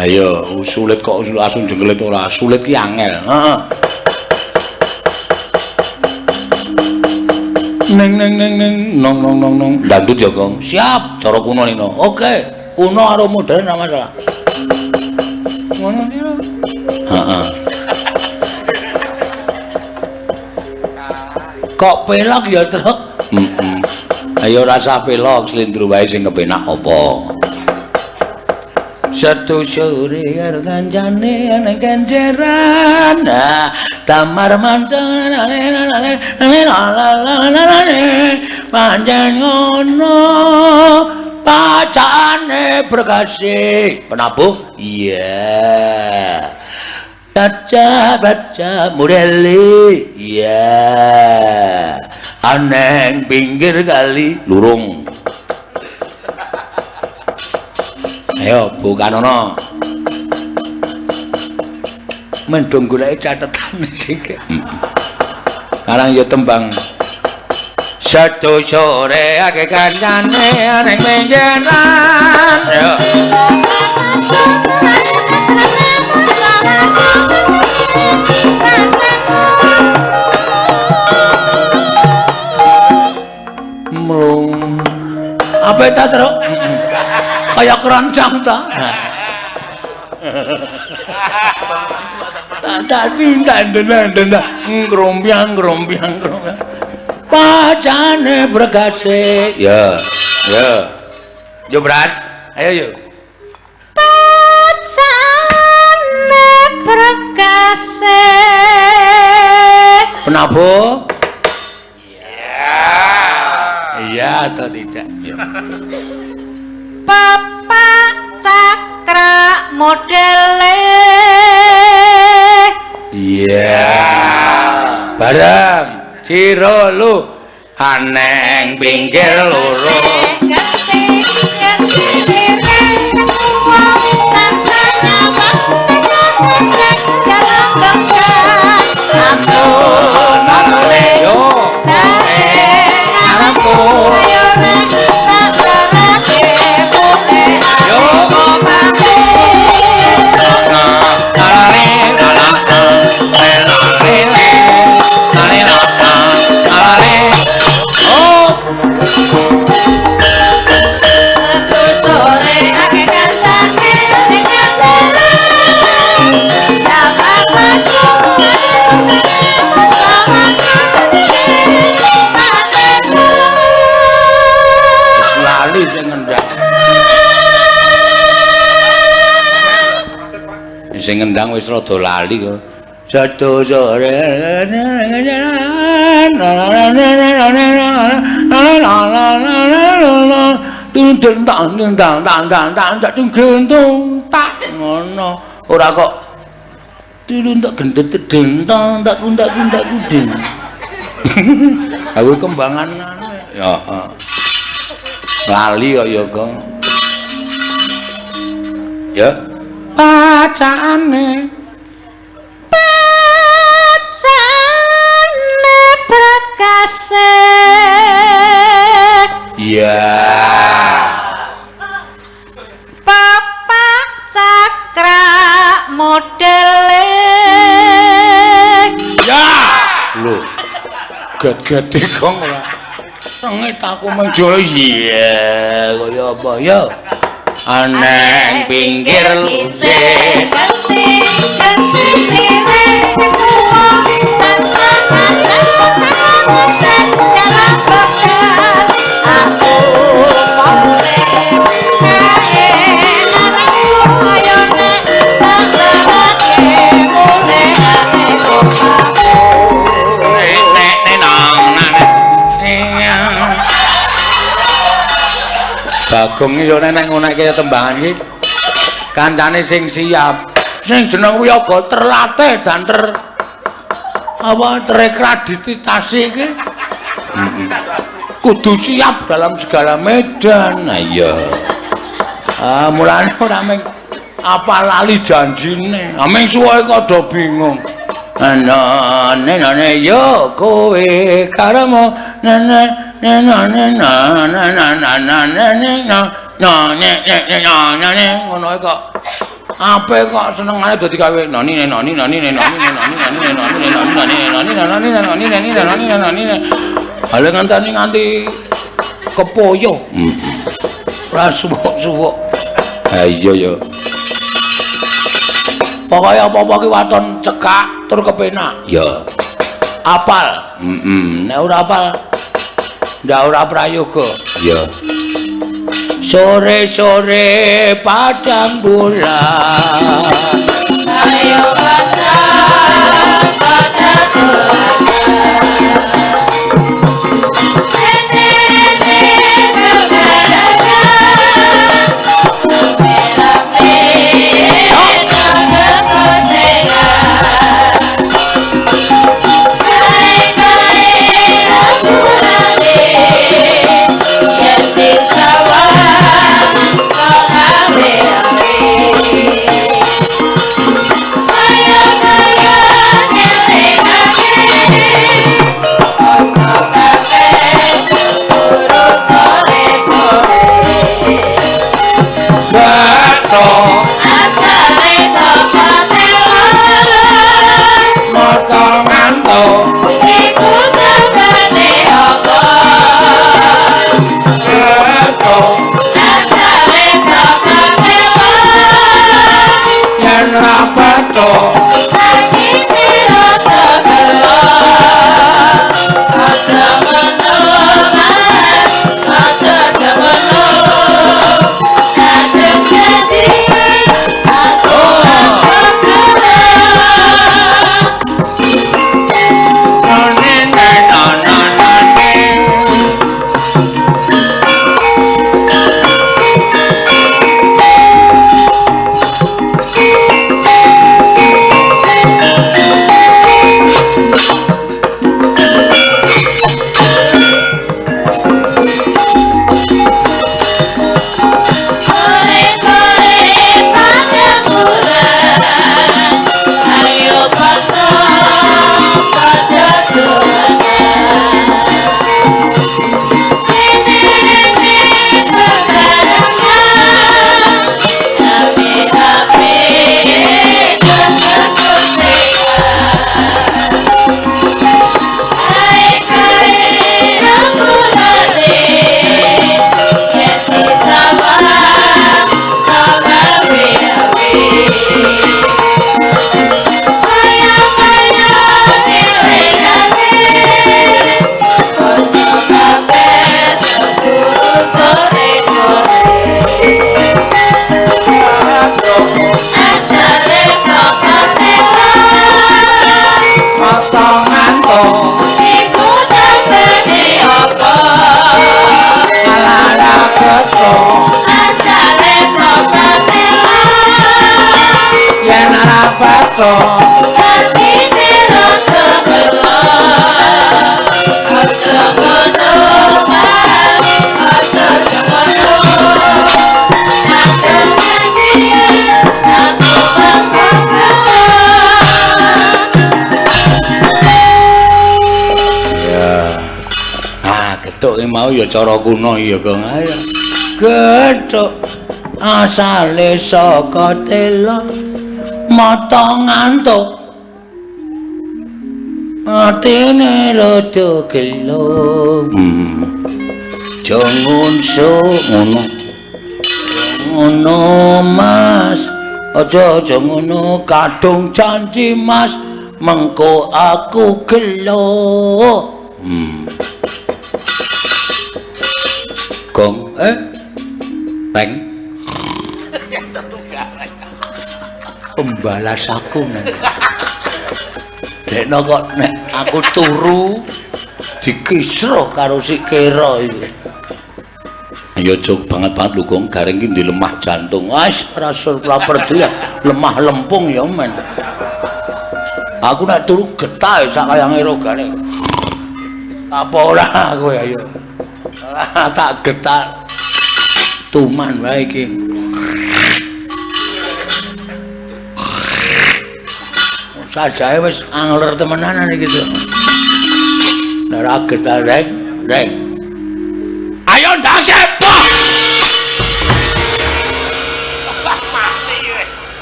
Ayo, sulit kok asu jengkelit ora, sulit ki angel. Heeh. Neng neng neng neng nong nong nong nong. Dangdut ya, Gong. Siap, cara kuno nino. Oke, kuno karo modern ora masalah. Ngono ya. Heeh. Kok pelok ya, Truk? Heeh. Ayo rasa pelok slindro wae sing kepenak apa. Setu sore karo kancane nang kenjeran. Nah, tamar mantan pancen ngono pacane berkasih. Penabuh? Iya. Baca baca mureli. Iya. Aneng pinggir kali lurung. Ayo bukanono. Mendung goleki catetane sing. Karang ya tembang. Setu sore akeh kancane ning pinggiran. Ayo. Mlung. Apa ta, Truk? Kaya keroncong ta. Tak tindak ndenang ngrombyang ngrombyang ngrombyang. Pacane berkase. Ya, ya. Yo Bras, ayo yo. Pacane berkase. Penabuh? Iya. Iya atau tidak? Ya. Bapak cakra modele. Iya. Bareng Ciro lu aneng pinggir loro. Yo. Sing ngendang wis rada lali kok. Satu sore tak ngono. Ora kok tulun tak gendhet dentang tak kundak kundak kuding. Aku kembangan ya. Lali kok ya kok. Ya. Pacane pacane prekase. Iya. Papak cakra modele. Ya. Lho. Gede-gede kok ora. Sengit aku menjolo. Iya, kaya apa ya? Aneng pinggir luse Bagong yo nek ngonekke tembangan iki kancane sing siap, sing jeneng wiyaga terlatih dan ter apa terkreditasi iki kudu siap dalam segala medan. Nah iya. Ah mulane ora mung apa lali janjine, ameng suwe kada bingung. Nane nane yo kowe karemu nane na na na na na na na na na na na na na ngono kok ape kok senengane dadi gawe nani nani nani nani nani nani nani nani nani nani nani nani nani nani nani hale nganteni nganti kepoyo ora suwuk-suwuk. Ha iya ya pokoke apa-apa ki waton cekak tur kepenak ya apal. Nek ora apal ndak ora prayoga. Ya. Sore-sore padang bulan. Ayo padang padang bulan. kaca. Atine rada gelo. Aja ngono Mas, aja ngono. Kadung janji aku bakal gelo. Ya. Ah, gethuk iki mau ya cara kuno ya, Gong. Ayo. Gethuk asale saka tela mata ngantuk. Atine rada gelo. Aja ngunsuk ngono. Ngono Mas. Aja aja ngono kadung janji Mas mengko aku gelo. Gong, Reng. Pembalas aku nang. Dekno kok nek aku turu dikisro karo si Kera iki. Ya jog banget-banget lho Gong, Gareng iki ndek lemah jantung. Wis ora sur peduli, lemah lempung ya men. Aku nek turu getah sak kayange rogane. Apa ora aku ya ya. Tak getar tuman wae iki. Sajae wis angler temenanan iki to. Nek ora getar reng, reng. Ayo ndang sepo.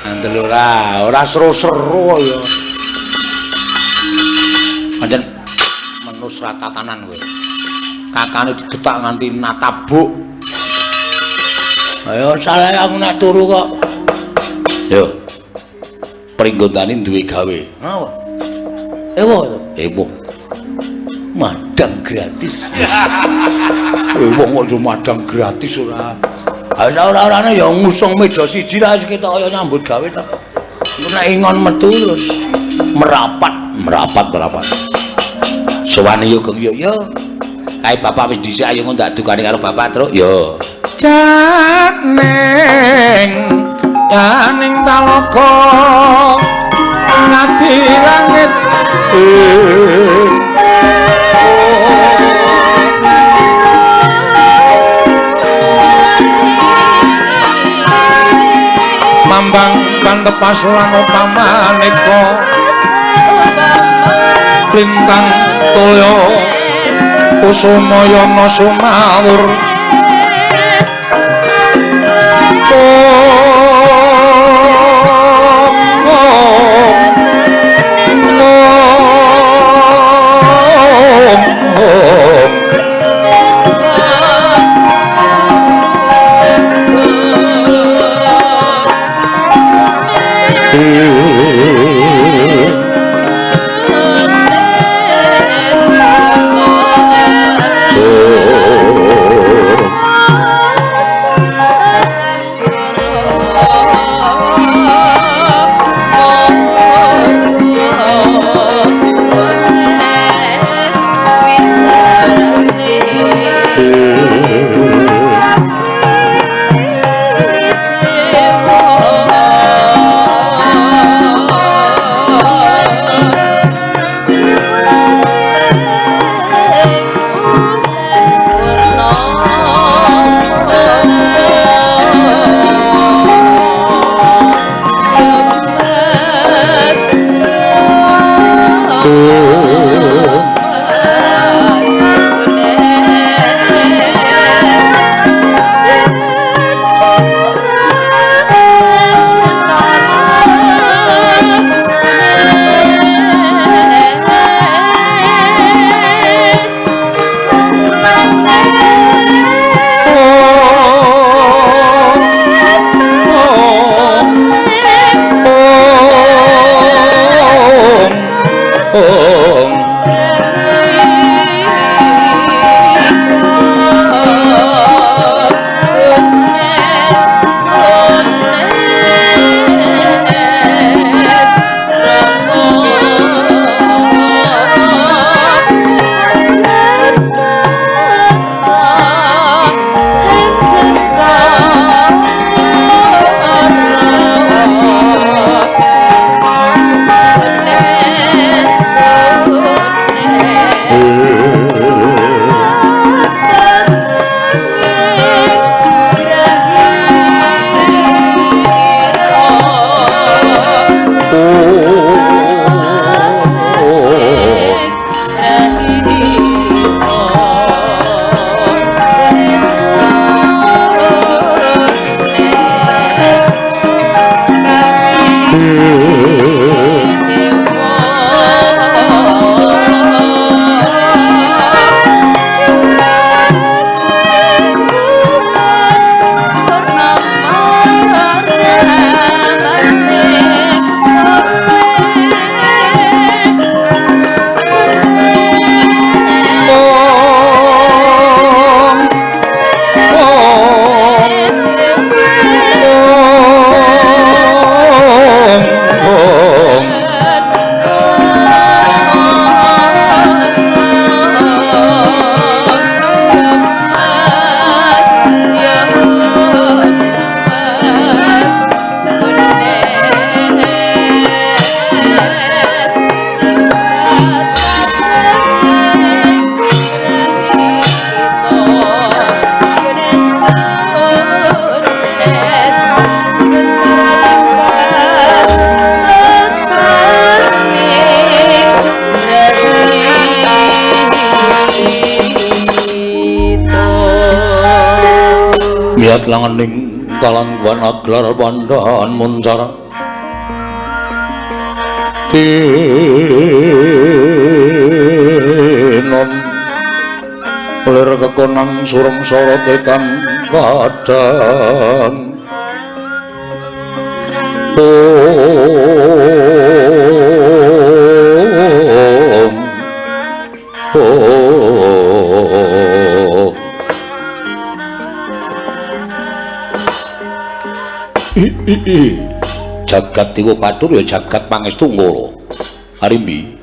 Andel ora, ora seru-seru ya. Pancen menus ra tatanan kowe. Kakane digetak nganti natabuk. Ayo salah aku nek turu kok. Yo. Pringgondani duwe gawe. Apa? Ewo to? Ewo. Madang gratis. Wong kok yo madang gratis ora. Ha ora-orane ya ngusung meja siji ra wis ketok kaya nyambut gawe ta. Engko nek ingon metu terus merapat, merapat, merapat. Sowane yo Gong yo yo. Kae bapak wis dhisik ayo ndak dukane karo bapak truk yo. Janing yaning talaga ngati langit. Mambang pantepas lan upamaneka lintang toya kusumayana sumawur. Miyat langening kalangguan aglar pandhan muncar tinon lir kekonang surem sorote kang padhang. Om Om Jagat Dewa Bathara ya jagat pangestu ngala. Arimbi.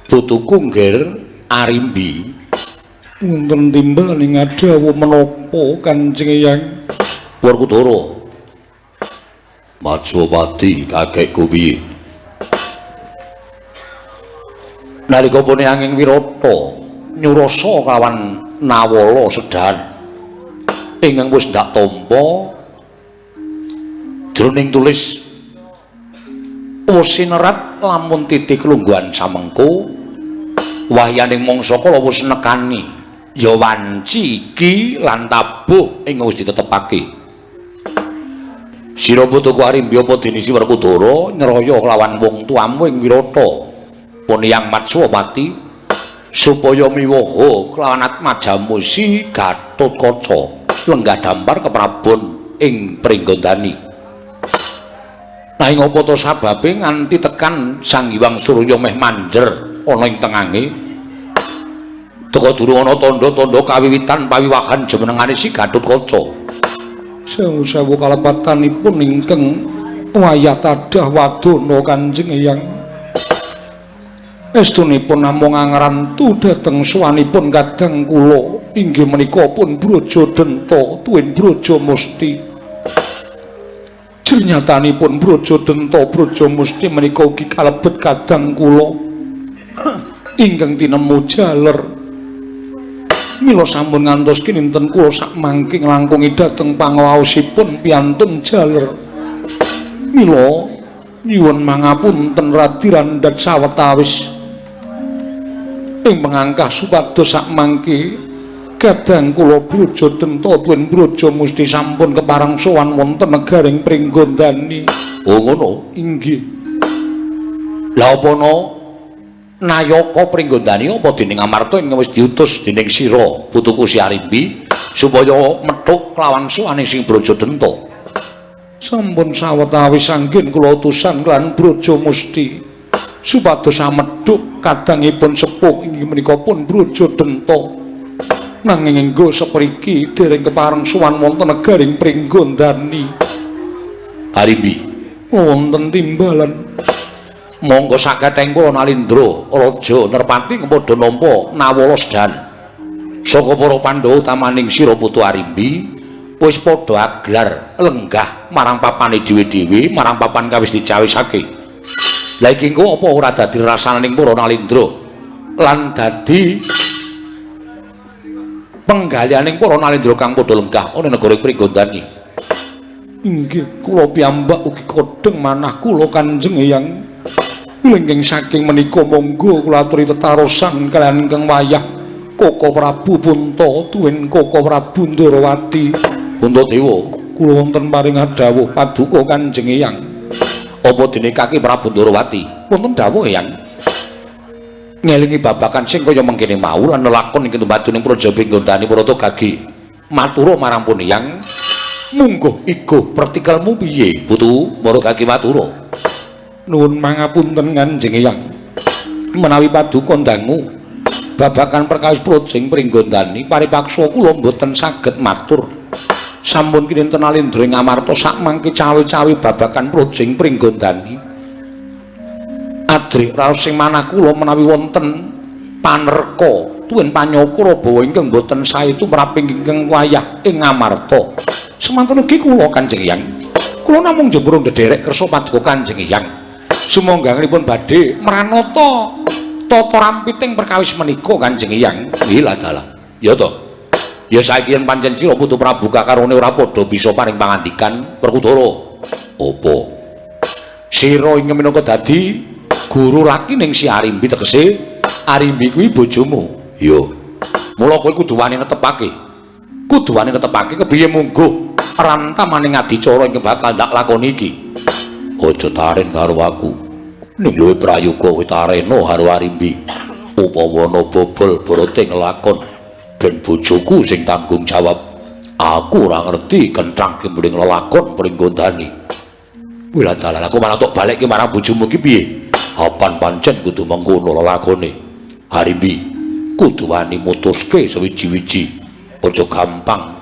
Putuku Ngger Arimbi. Wonten timbal ing adhawuh menapa Kanjeng Eyang? Werkudara. Majapati kakekku piye? Nalika pune angin Wirata nyurasa kawan Nawala sedan ingkang wis ndak tampa jroning tulis wis sinerat lamun titik lungguhan samengko wahyaning mangsa kala wis nekani ya wanci iki lan tabuh ing wis ditetepake. Sira putuku Arimbi apa dene si Werkudara nyraya kelawan wong tuamu ing Wirata pun Hyang Matswapati supaya miwoha kelawan atmajamu si Gatotkaca lenggah dampar keprabon ing Pringgondani. Nanging apa to sababe nganti tekan Sang Hyang Surya meh manjer ana ing tengange teka durung ana tandha-tandha kawiwitan pawiwahan jumenengane si Gatotkaca. Sewu-sewu kalepatanipun ingkang wayah tadah wadana Kanjeng Eyang. Estunipun namung angrantu dhateng suwanipun kadang kula inggih menika pun Braja Denta tuwin Braja Musti. Jernyatanipun Braja Denta Braja Musti menika ugi kalebet kadang kula ingkang tinemu jaler. Mila sampun ngantos kinten kula sakmangke nglangkungi dhateng pangaosipun piantun jaler. Mila nyuwun mangapunten radi randhat sawetawis ing pengangkah supados sakmangke kadang kula Braja Denta tuwin Braja Musti sampun kepareng sowan wonten negaring Pringgondani. Oh ngono? Inggih. Lah apa no Nayaka Pringgondani apa dening Amarta ing wis diutus dening sira putuku si Arimbi supaya methuk kelawan sowane sing Braja Denta? Sampun sawetawis anggen kula utusan lan Braja Musti supados amedhuk kadangipun sepuh inggih menika pun Braja Denta. Nanging enggo sepriki dereng kepareng sowan wonten negaring Pringgondani. Arimbi, wonten timbalan. Monggo saketeng kula Nalindra Raja Nerpati padha nampa Nawala sedan saka para Pandhawa utamaning sira putu Arimbi wis padha aglar lenggah marang papane dhewe-dhewe marang papan kawis dicawisake. Lah iki engko apa ora dadi rasananing para Nalindra lan dadi penggalihaning para Nalindra kang padha lenggah ana negara Pringgondani? Inggih, kula piyambak ugi kodheng manah kula Kanjeng Eyang. Lengking saking menika monggo kula aturi tetarosan kaliyan ingkang wayah Koko Prabu Punta tuwin Koko Prabu Ndorowati. Puntadewa, kula wonten paring dawuh paduka Kanjeng Eyang. Apa dene Kaki Prabu Ndorowati? Wonten dawuh Eyang. Ngelingi babakan sing kaya mengkene mau lan lelakon ing tumadu ning Praja Pringgondani Parata Gagi. Matura marang pun Eyang, mungguh igo pertikelmu piye? Putu Mara Gagi matura. Nuwun mangapunten Kanjeng Eyang. Menawi paduka dangu babakan perkawis Projeng Pringgondani paripaksa kula mboten saged matur. Sampun kinten alindra ing amarta sakmangke cawe-cawe babakan Projeng Pringgondani. Adrik raos sing manah kula menawi wonten panerka tuwin panyokra bawa ingkang boten sae tumrap ingkang wayah ing amarta. Semanten ugi kula Kanjeng Eyang. Kula namung jemurung ndederek kersa paduka Kanjeng Eyang. Sumangganipun badhe mranata tata rampiting perkawis menika Kanjeng Eyang. Nggih lah dalah. Ya to. Ya saiki yen pancen sira putu Prabu kakarone ora padha bisa paring pangandikan Werkudara. Apa? Sira ingkang minangka dadi guru laki ning si Arimbi tegese Arimbi kuwi bojomu. Ya. Mula kowe kudu wani netepake. Kudu wani netepake kepiye mungguh rantamaning adicara ingkang bakal ndak lakoni iki. Aja taren karo aku. Ning luwe prayoga kowe tarena karo Arimbi. Upawa ana bobol borote nglakon ben bojoku sing tanggung jawab. Aku ora ngerti kenthang ki mring lelakon Pringgondani. Wila dalan aku malah tok balekke marang bojomu ki piye? Apan pancen kudu mengkono lelakone. Arimbi kudu wani mutuske sewiji-wiji. Aja gampang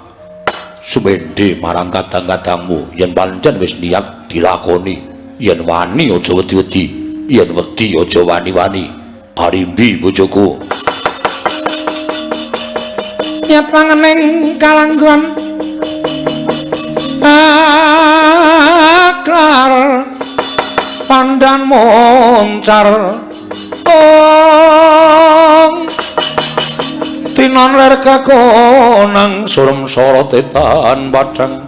sumende marang kadang-kadangmu yen pancen wis niat dilakoni. Yen wani aja wedi-wedi, yen wedi aja wani-wani. Arimbi bojoku. Nyat langening kalangguan aklar pandan moncar ong tinon ler kakonang surem sorote tan padhang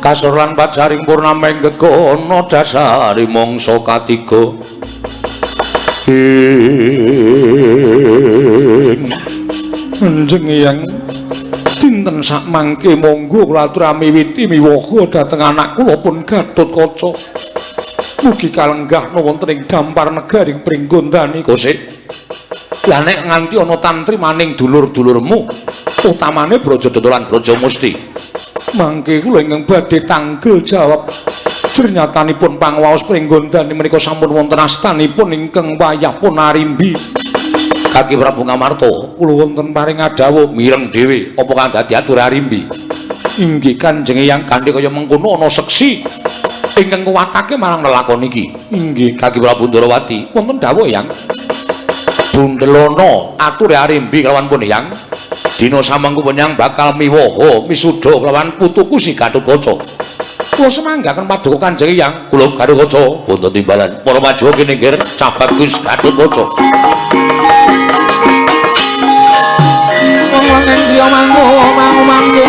kasur lan pajaring purnameng gegono dasari mangsa katiga ing Kanjeng Eyang dinten sakmangke monggo kula atur miwiti miwaha dhateng anak kula pun Gatotkaca. Mugi kalenggahna wonten ing dampar negaring Pringgondani. Kosik. Lah nek nganti ana tantri maning dulur-dulurmu, utamane Brajadata lan Brajamusti. Mangke kula ingkang badhe tanggel jawab. Jernyatanipun pangwaos Pringgondani menika sampun wonten astanipun ingkang wayah pun Arimbi. Kaki Prabu Ngamarta, kula wonten paring adhawuh mireng dhewe apa kang dadi atur Arimbi. Inggih Kanjeng Eyang, kanthi kaya mengkono ana seksi ingkang kuwatake marang lelakon iki. Inggih Kaki Prabu Ndorowati, wonten dawuh Eyang. Bundelono ature Arimbi kelawan pun Eyang. Dina samengku penyang bakal miwaha misuda kelawan putuku si Gatotkaca. Kula semanggaken paduka Kanjeng Eyang. Kula Gatotkaca wonten timbalan. Para maju kene nggir cah bagus Gatotkaca. Wong lanang priya mangu mangu mangu.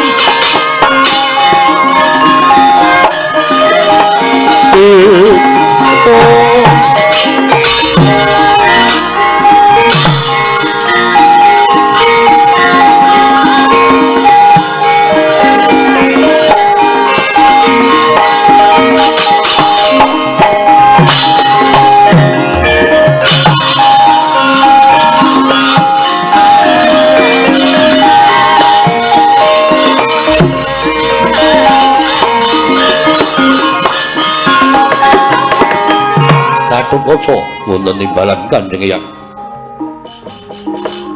Gatotkaca wonten timbalan Kanjeng Eyang.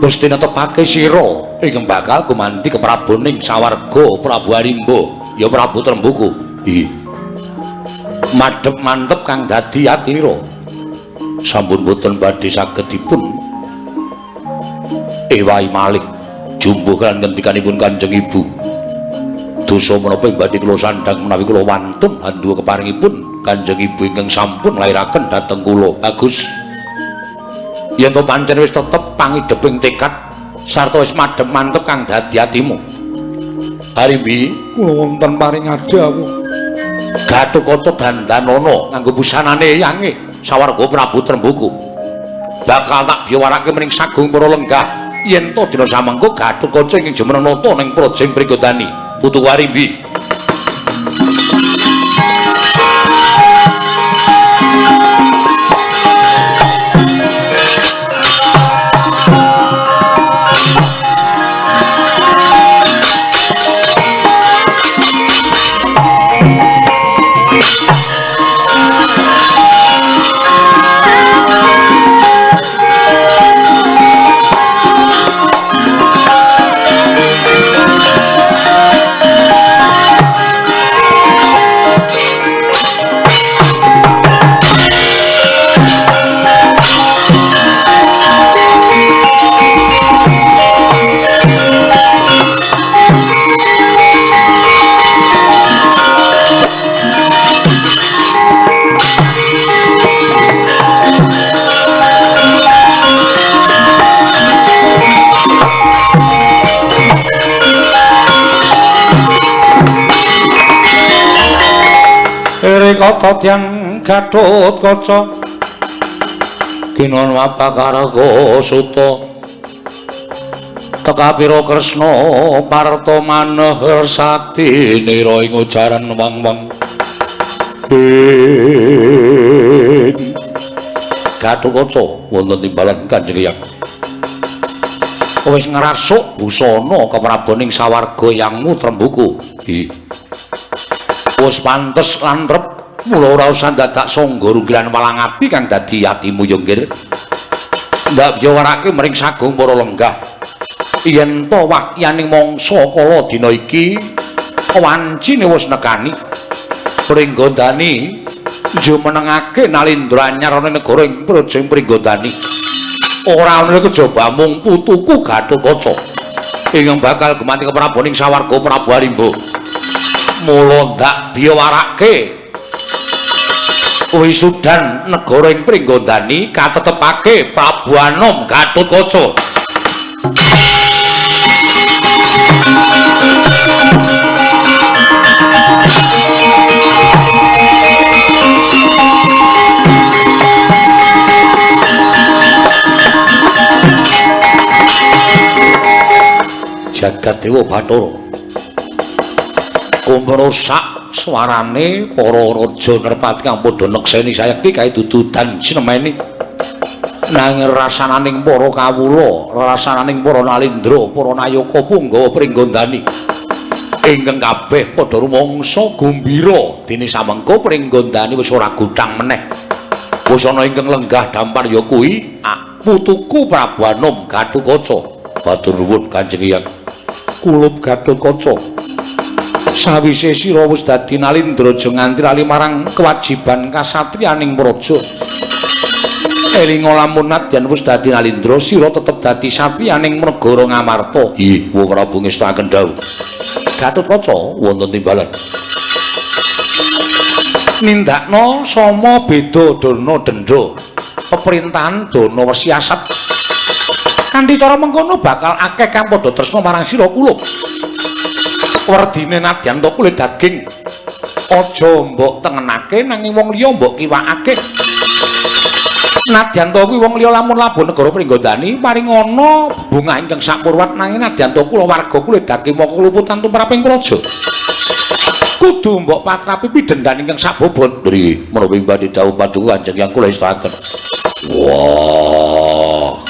Gusti netepake sira ingkang bakal gumanti kepraboning sawarga Prabu Arimba ya Prabu Trembuku. Ih. Madhep mantep kang dadi atira. Sampun boten badhe saged dipun ewahi malih jumbuh lan ngendikanipun Kanjeng Ibu. Dosa menapa ing badhe kula sandhang menawi kula wantun handuwa keparingipun Kanjeng Ibu ingkang sampun nglairaken dhateng kula. Bagus. Yen to pancen wis tetep pangideping tekad sarta wis madhep mantep kang dadi atimu. Arimbi, kula wonten paring adhawuh. Gatotkaca dandanana nganggo busanane eyange sawarga Prabu Trembuku. Bakal tak biwarake mring sagung para lenggah yen to dina samengko Gatotkaca ingkang jumeneng nata ning Projeng Pringgondani. Putu Arimbi. Tata Dyang Gatotkaca Kinon Wapakarga Suta Tekapira Kresna Parta Manehar Sakti nira ing ujaran wang-wang ing Gatotkaca wonten timbalan Kanjeng Hyang. Wis ngrasuk busana kepraboning sawarga yangmu Trembuku. Wis pantes lan rep mula ora usah dadak sangga runggilan walang ati kang dadi atimu ya nggir. Ndak biyawarake mring sagung para lenggah. Yen to wahyaning mangsa kala dina iki wancine wis nekani Pringgondani jumenengake Nalindra anyar ana negara ing Praja ing Pringgondani. Ora ana kejaba mung putuku Gatotkaca ingkang bakal gumanti kepraboning sawarga Prabu Arimba. Mula ndak biyawarake wisudan negara ing Pringgondani katetepake Prabu Anom Gatotkaca. Jagat Dewa Bathara kumrusak swarane para raja nerpati kang padha nekseni sayekti kae dudu dan sinemeni nanging rasananing para kawula, rasananing para nalindra, para nayaka punggawa Pringgondani ingkang kabeh padha rumangsa gumbira dene samengko Pringgondani wis ora gutang meneh. Wis ana ingkang lenggah dampar ya kuwi putuku Prabu Anom Gatotkaca. Matur nuwun Kanjeng Hyang. Kulup Gatotkaca, sawise sira wis dadi nalindra aja nganti lali marang kewajiban kasatriyaning praja. Elinga lamun nadyan wis dadi nalindra sira tetep dadi satriyaning negara Ngamarta. Ih, Wa Prabu ngestakaken dawuh. Gatotkaca wonten timbalan. Nindakno sama beda dana denda, peperintahan dana wesiasat. Kanthi cara mengkono bakal akeh kang padha tresna marang sira kulup. Werdine nadyan to kulit daging aja mbok tengenake nanging wong liya mbok kiwakake. Nadyan to kuwi wong liya lamun labuh negara Pringgondani paring ana bungah ingkang sapurwat nanging nadyan to kula warga kulit daging moko kluputan tumraping praja. Kudu mbok patrapi pidhendan ingkang sabobot. Nggih, menawi badhe dawuh paduka Kanjeng Hyang kula estakaken. Wah.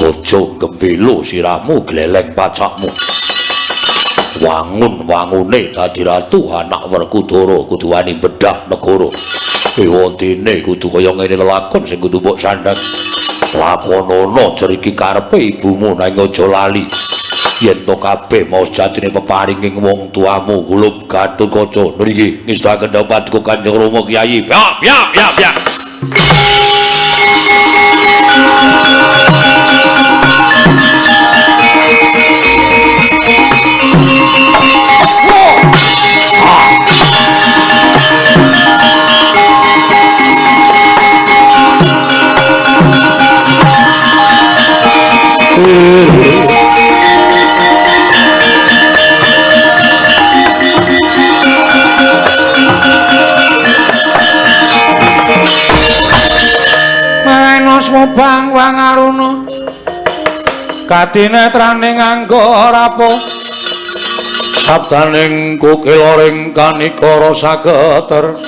Aja gembelo sirahmu gleleng pacakmu. Wangun-wangune dadi ratu anak Werkudara kudu wani bedah negara. Ewadene kudu kaya ngene lelakon sing kudu mbok sandhang. Lakonono jer iki karepe ibumu nanging aja lali yen to kabeh mau sejatine peparinging wong tuamu Gulup Gatotkaca. Niki ngestakaken dawuh paduka Kanjeng Rama Kyai. Ya ya ya ya. Bang Wangaruna kadinetraning angga rapo sabdaning kukilaring kanikara sageter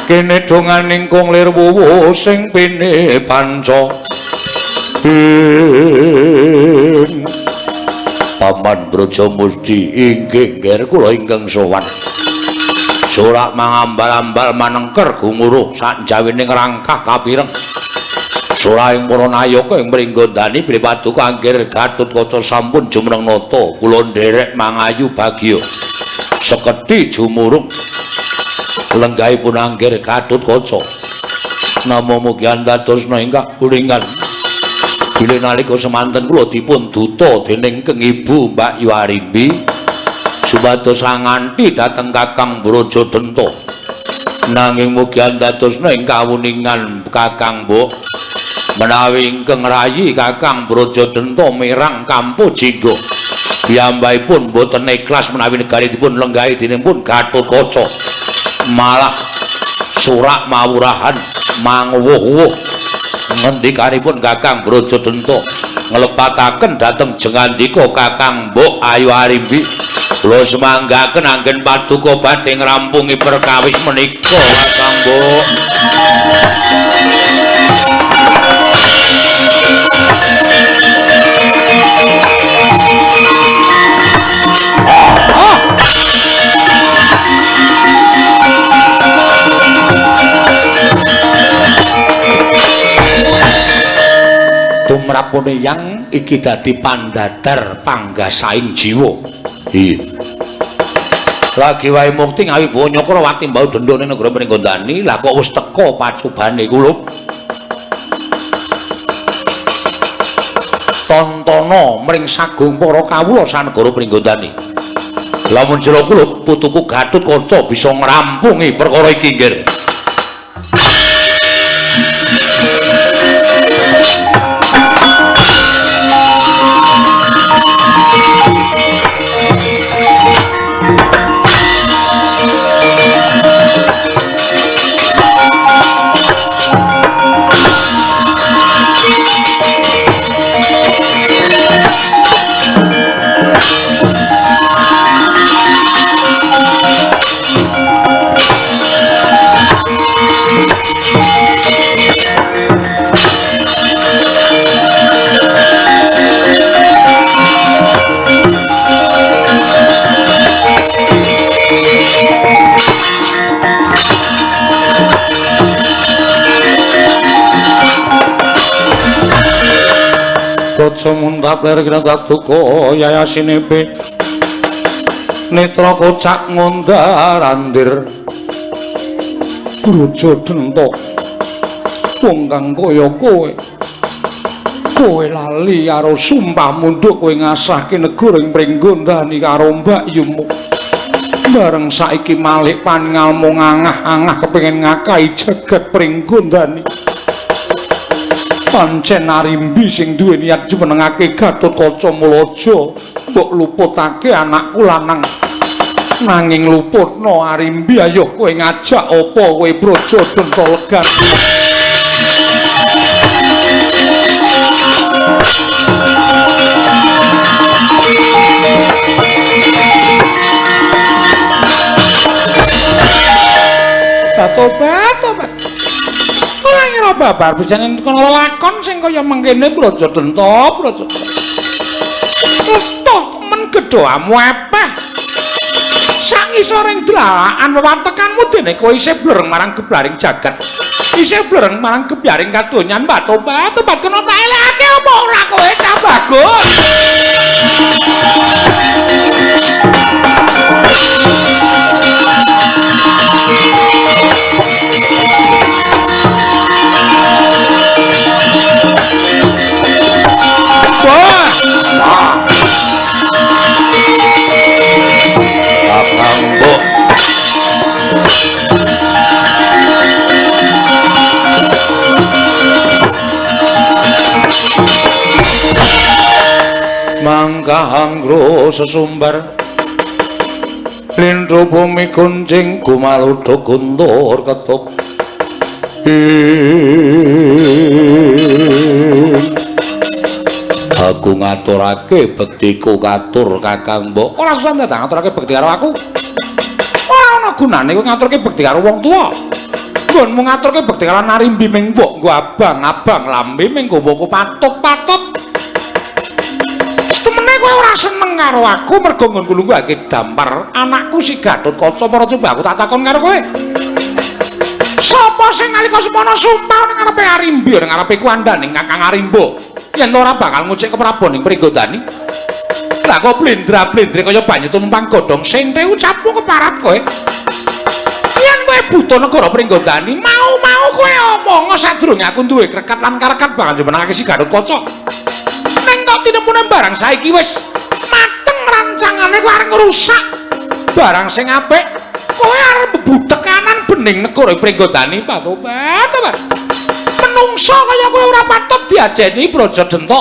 kene donganing kung lir wuwu sing pine panca Paman Brajamusti inggih ngger kula ingkang sowan. Sorak mangambal-ambal manengker gumuruh sakjawining rangkah kapireng. Soraing para nayaka ing Pringgondani bilih paduka Anggir Gatotkaca sampun jumeneng nata kula nderek mangayu bagya. Sekedhi jumurung lenggahipun Anggir Gatotkaca. Namung mugi andadosna ingkang kuningan. Bilih nalika semanten kula dipun duta dening Keng Ibu Mbak Yu Arimbi supados anganti dhateng Kakang Brajadenta. Nanging mugi andadosna ing kawuningan Kakang Mbok menawi ingkang rayi Kakang Brajadenta mirang Kampu Jingga. Piyambakipun boten ikhlas menawi negaranipun lenggahi dening pun Gatotkaca. Malah surak mawurahan manguwuh-wuh ngendikanipun Kakang Brajadenta nglepataken dhateng jengandika Kakang Mbok Ayu Arimbi. Kula semanggaken anggen paduka badhe ngrampungi perkawis menika Kakang Mbok. Tumrapune yang iki dadi pandadar panggasaing jiwa. Iya. Lagi wae mukti ngawi bonya Krawati mbau dendha ning negara Pringgondani, lah kok wis teka pacobane kulup. Tontona mring sagung para kawula sanegara Pringgondani. Lamun jero kulup putuku Gatotkaca bisa ngrampungi perkara iki nggih. Kaca muntap lir kinataduka yayasinepe netra kocak ngondar-andir Brajadenta wong kang kaya kowe kowe lali karo sumpah mundhuk kowe ngasahke negara ing Pringgondani karo mbakyumu bareng saiki malik paningalmu ngangah-angah kepengin ngakai jagat Pringgondani. Pancen Arimbi sing duwe niat jumenengake Gatotkaca mulaja mbok luputake anakku lanang nanging luputno Arimbi ayo kowe ngajak apa kowe Brajadenta legan. Tobat tobat ora ngira babar pisanen kono lakon sing kaya mengkene Brajadenta Brajadenta. Utuh temen gedhoamu epeh. Sak ngisoring dlalaan wewatekanmu dene kowe isih blereng marang geblaring jagat. Isih blereng marang gebyaring kadonyan. Tobat tobat kena tak elekake apa ora kowe cah bagus. Kakang Mbok mangkah anggro sesumbar lindhu bumi kuncing gumaludha guntur ketup. Aku ngaturake bektiku katur Kakang Mbok. Ora susah ndadak ngaturake bekti karo aku. Ora ana gunane kowe ngaturke bekti karo wong tuwa. Nggonmu ngaturke bekti karo Arimbi ming mbok nggo abang-abang lambe ming nggo patut-patut. Setemene kowe ora seneng karo aku mergo nggonku lungguhake dampar anakku si Gatotkaca para coba aku tak takon karo kowe. Sapa sing nalika semono sumpah ning ngarepe Arimbi ning ngarepe kuandane Kakang Arimba yen ora bakal ngucik keprabon ing Pringgondani. Lah kok blendra-blendre kaya banyu tumpang godhong sente ucapmu keparat kowe. Yen kowe buta negara Pringgondani, mau-mau kowe omong sadurunge aku duwe krekat lan karekat bakal jumenengake si Gatotkaca. Ning kok tinemune barang saiki wis mateng rancangane kowe arep ngrusak barang sing apik. Kowe arep mbebudhekanan bening negara Pringgondani, Pak. Tobat. Menungso kaya kowe ora patut diajeni Brajadenta.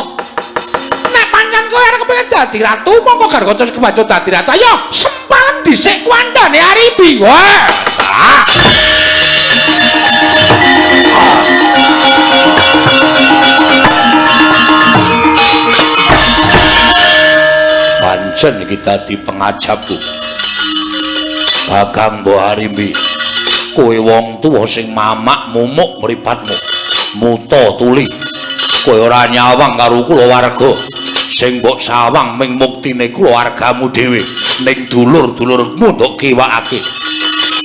Nek pancen kowe arep kepengin dadi ratu, mongko garwa kebaca dadi ratu. Ayo, sempalen dhisik kuandane Arimbi. Wah. Pancen iki dadi pengajapku. Bagang Mbok Arimbi, kowe wong tuwa sing mamak mumuk mripatmu, muta tuli. Kowe ora nyawang karo kulawarga. Sing mbok sawang ming muktine kulawargamu dhewe, ning dulur-dulurmu ndok kiwakake.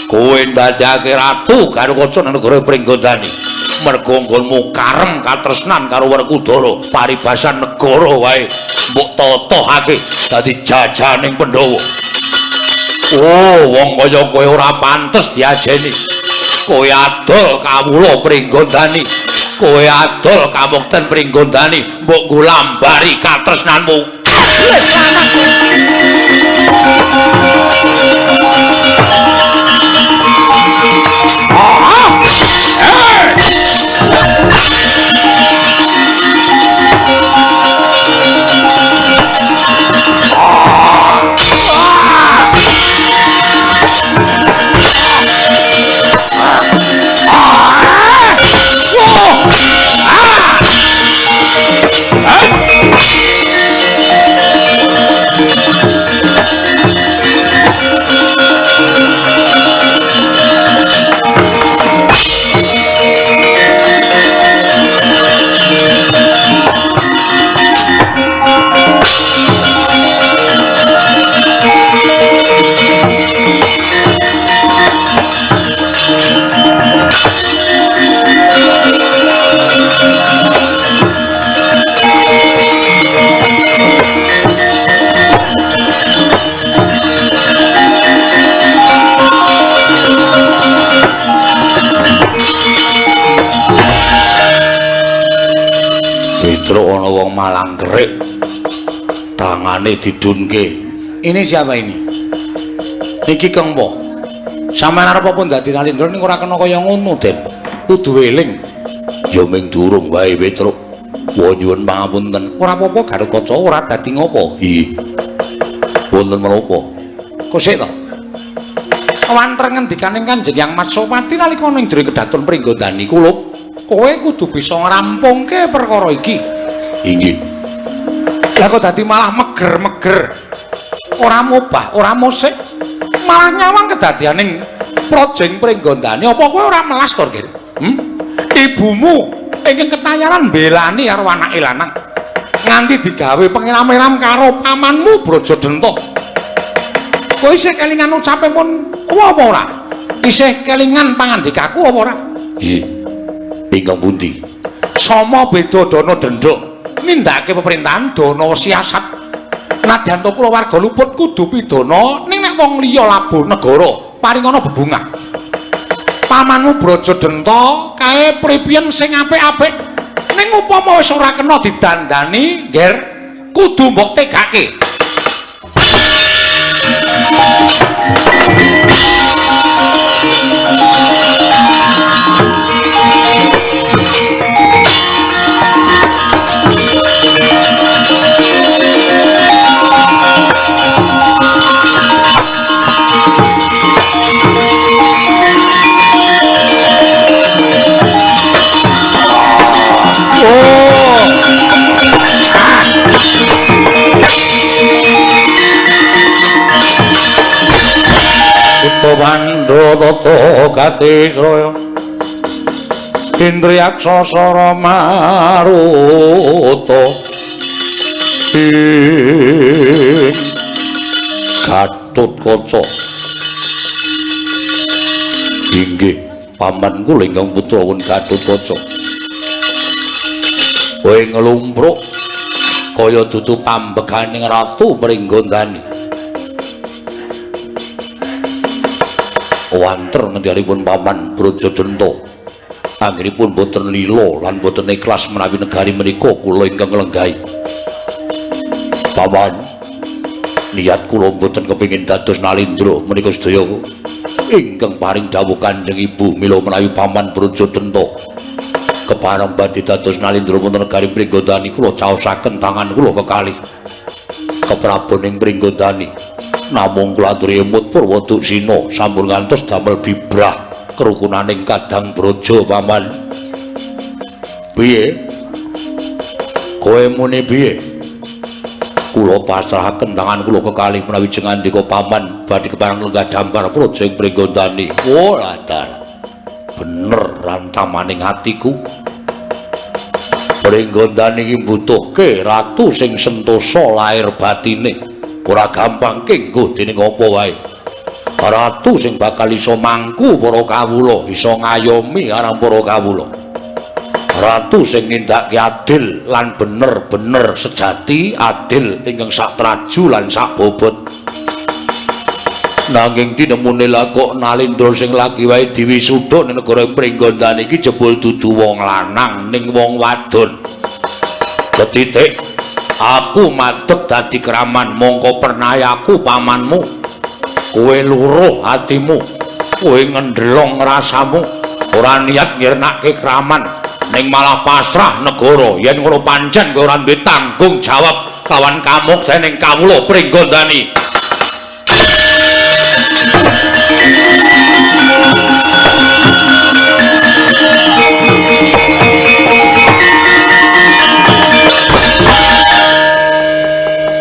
Kowe ndadekake ratu Garukaca nang negara Pringgondani. Mergo nggonmu karem katresnan karo Werkudara, paribasan negara wae mbok totohake dadi jajaning Pandhawa. Oh, wong kaya kowe ora pantes diajeni. Kowe adol kawula Pringgondani. Kowe adol kamukten Pringgondani, mbok nggo lambari katresnanmu. Petruk ana wong malang kerik, tangane didunke. Ini siapa ini? Niki Kang Po. Sampeyan arep apa dadi Nalindra ning ora kena kaya ngono, Den. Kudu eling. Ya ming durung wae, Petruk. Wa nyuwun pangapunten. Ora apa-apa Garukaca ora dadi ngopo. Nggih. Wonten menapa? Kok sik to? Wanter ngendikaning Kanjeng Hyang Matsopati nalika ana ing jero kedaton Pringgondani kulup. Kowe kudu bisa ngrampungke perkara iki. Inggih. Lah kok dadi malah meger-meger. Ora mobah, ora musik. Malah nyawang kedadianing Praja ing Pringgondani. Apa kowe ora melas to, Gir? Ibumu ingkang ketayaran mbelani karo anake lanang. Nganti digawe pengeram-eram karo pamanmu Brajadenta. Kowe isih kelingan ucapipun apa ora? Isih kelingan pangandikaku apa ora? Nggih. Ingkang pundi? Sama beda dana denda. Nindakake pemerintahan dana siasat. Nadyan to kulawarga luput kudu pidana ning nek wong liya labuh negara paringana bebungah. Pamanmu Brajadenta kae pripiyen sing apik-apik. Ning upama wis ora kena didandani, Ngger, kudu mbok tegake. Bandha tata gatisraya Indriyaksa sara maruta ing Gatotkaca. Inggih paman kula ingkang putra won Gatotkaca. Kowe nglumpruk kaya dudu pambeganing Ratu Pringgondani. Wanter ngendikanipun paman Brajadenta anggenipun boten lila lan boten ikhlas menawi negari menika kula ingkang nglenggahi. Paman, niat kula boten kepengin dados Nalindra menika sedaya ingkang paring dawuh Kanjeng Ibu mila menawi paman Brajadenta kepareng badhe dados Nalindra wonten negari Pringgondani kula caosaken tangan kula kekalih keprabon ing Pringgondani. Namung kula aturi emut Purwaduksina sampun ngantos damel bibrah kerukunaning kadang Braja paman. Piye? Kowe muni piye? Kula pasrahaken tangan kula kekalih menawi jengandika paman badhe kepareng lenggah dampar praja ing Pringgondani. Oh, dalah. Bener rantamaning atiku. Pringgondani iki mbutuhke ratu sing sentosa lair batine. Ora gampang kenggo dening apa wae. Ratu sing bakal iso mangku para kawula, iso ngayomi marang para kawula. Ratu sing nindakake adil lan bener-bener sejati, adil ingkang sak traju lan sak bobot. Nanging tinemune lah kok Nalindra sing lagi wae diwisuda ning negara Pringgondani iki jebul dudu wong lanang ning wong wadon. Ketitik aku madeg dadi kraman mongko pernayaku pamanmu. Kowe luruh atimu, kowe ngendelong rasamu, ora niat nyirnake kraman ning malah pasrah negara. Yen ngono pancen kowe ora duwe tanggung jawab lawan kamuktening kawula Pringgondani.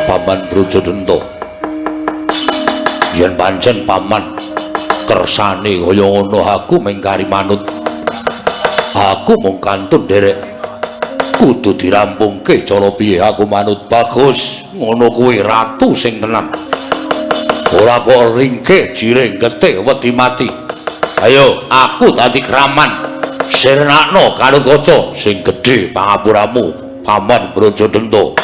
Paman Brajadenta, yen pancen paman kersane kaya ngono aku mengkari manut. Aku mung kantun nderek. Kudu dirampungke cara piye aku manut. Bagus, ngono kuwi ratu sing tenan. Ora kok ringke jiring getih wedi mati. Ayo aku dadi kraman. Sirnakno Gatotkaca sing gedhe pangapuramu Paman Brajadenta.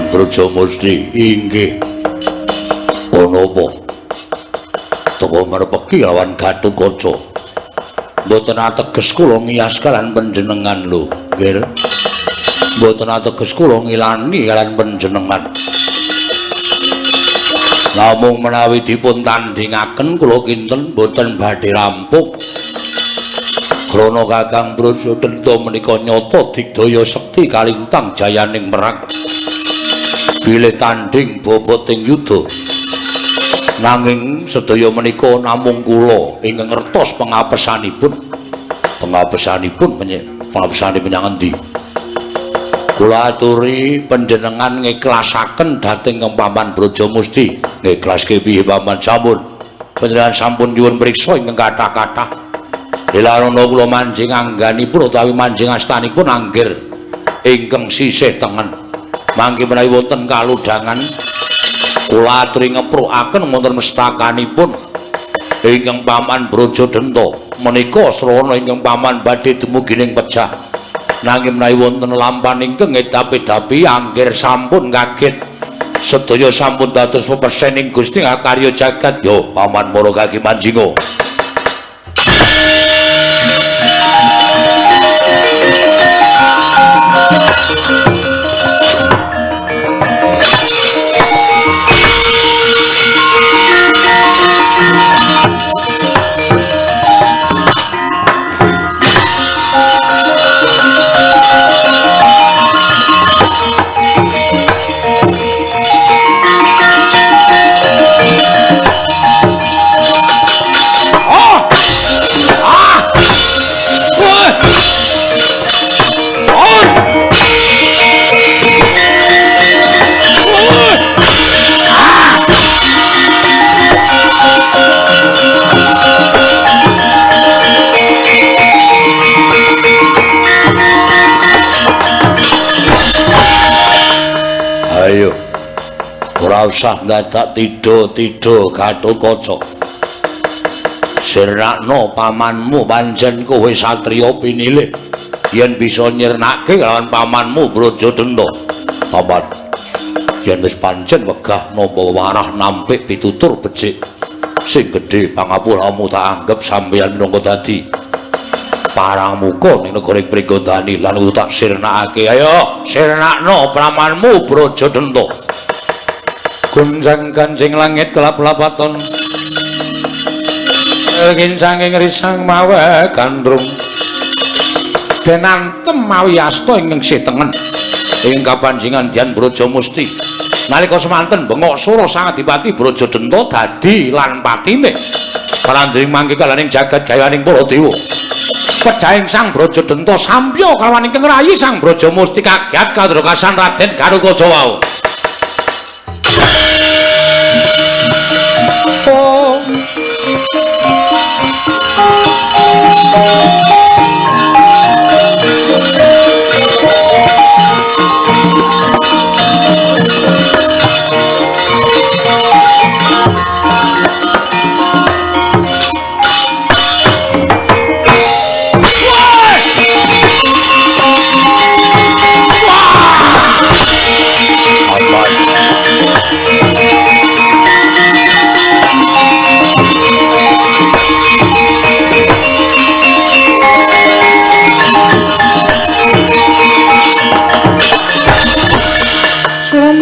Brajamusti inggih ana apa? Teka merpeki lawan Gatotkaca. Mboten ateges kula ngiyas kalian panjenengan lho, nggih. Mboten ateges kula ngilani kalian panjenengan. Namung menawi dipun tandhingaken kula kinten mboten badhe rampung. Krana Kakang Brajadenta menika nyata digdaya sekti kalintang jayaning perang. Bilih tandhing boboting yuda. Nanging sedaya menika namung kula ingkang ngertos pengapesanipun. Pengapesanipun pengapesane menyang endi? Kula aturi panjenengan ngiklasaken dhateng Paman Brajamusti. Ngiklaske piye Paman? Sampun. Panjenengan sampun nyuwun priksa ingkang kathah-kathah. Dilarana kula manjing angganipun utawi manjing astanipun anggir ingkang sisih tengen. Mangke menawi wonten kalodhangan kula aturi ngeprukaken wonten mestakanipun ingkang paman Brajadenta. Menika srana ingkang paman badhe dumugi ning pejah. Nanging menawi wonten lampan ingkang ngedapi-dapi anggir sampun kaget. Sedaya sampun dados pepersening Gusti ngakarya jagat. Yo paman mara kaki manjinga. Ayo, ora usah ndadak tido-tido Gatotkaca. Sirnakno pamanmu pancen kowe satriya pinilih. Yen bisa nyirnake lawan pamanmu Brajadenta. Paman, yen wis pancen wegah nampa warah nampik pitutur becik sing gedhe pangapuramu tak anggep sampeyan minangka dadi paramuka ning negara Pringgondani lan kudu tak sirnakake. Ayo sirnakno pamanmu Brajadenta. Gonjang ganjing langit kelap-lapaton kincanging risang mawe gandrung den antem mawi asta ingkang sih tengen ing kapanjingan Dian Brajamusti. Nalika semanten bengok sura Sang Adipati Brajadenta dadi lan patine parandring mangke kalaning jagat gayaning para dewa. Pejahing Sang Brajadenta sampya kalawan ingkang rayi Sang Brajamusti kaget kadrokasan Raden Gatotkaca wau.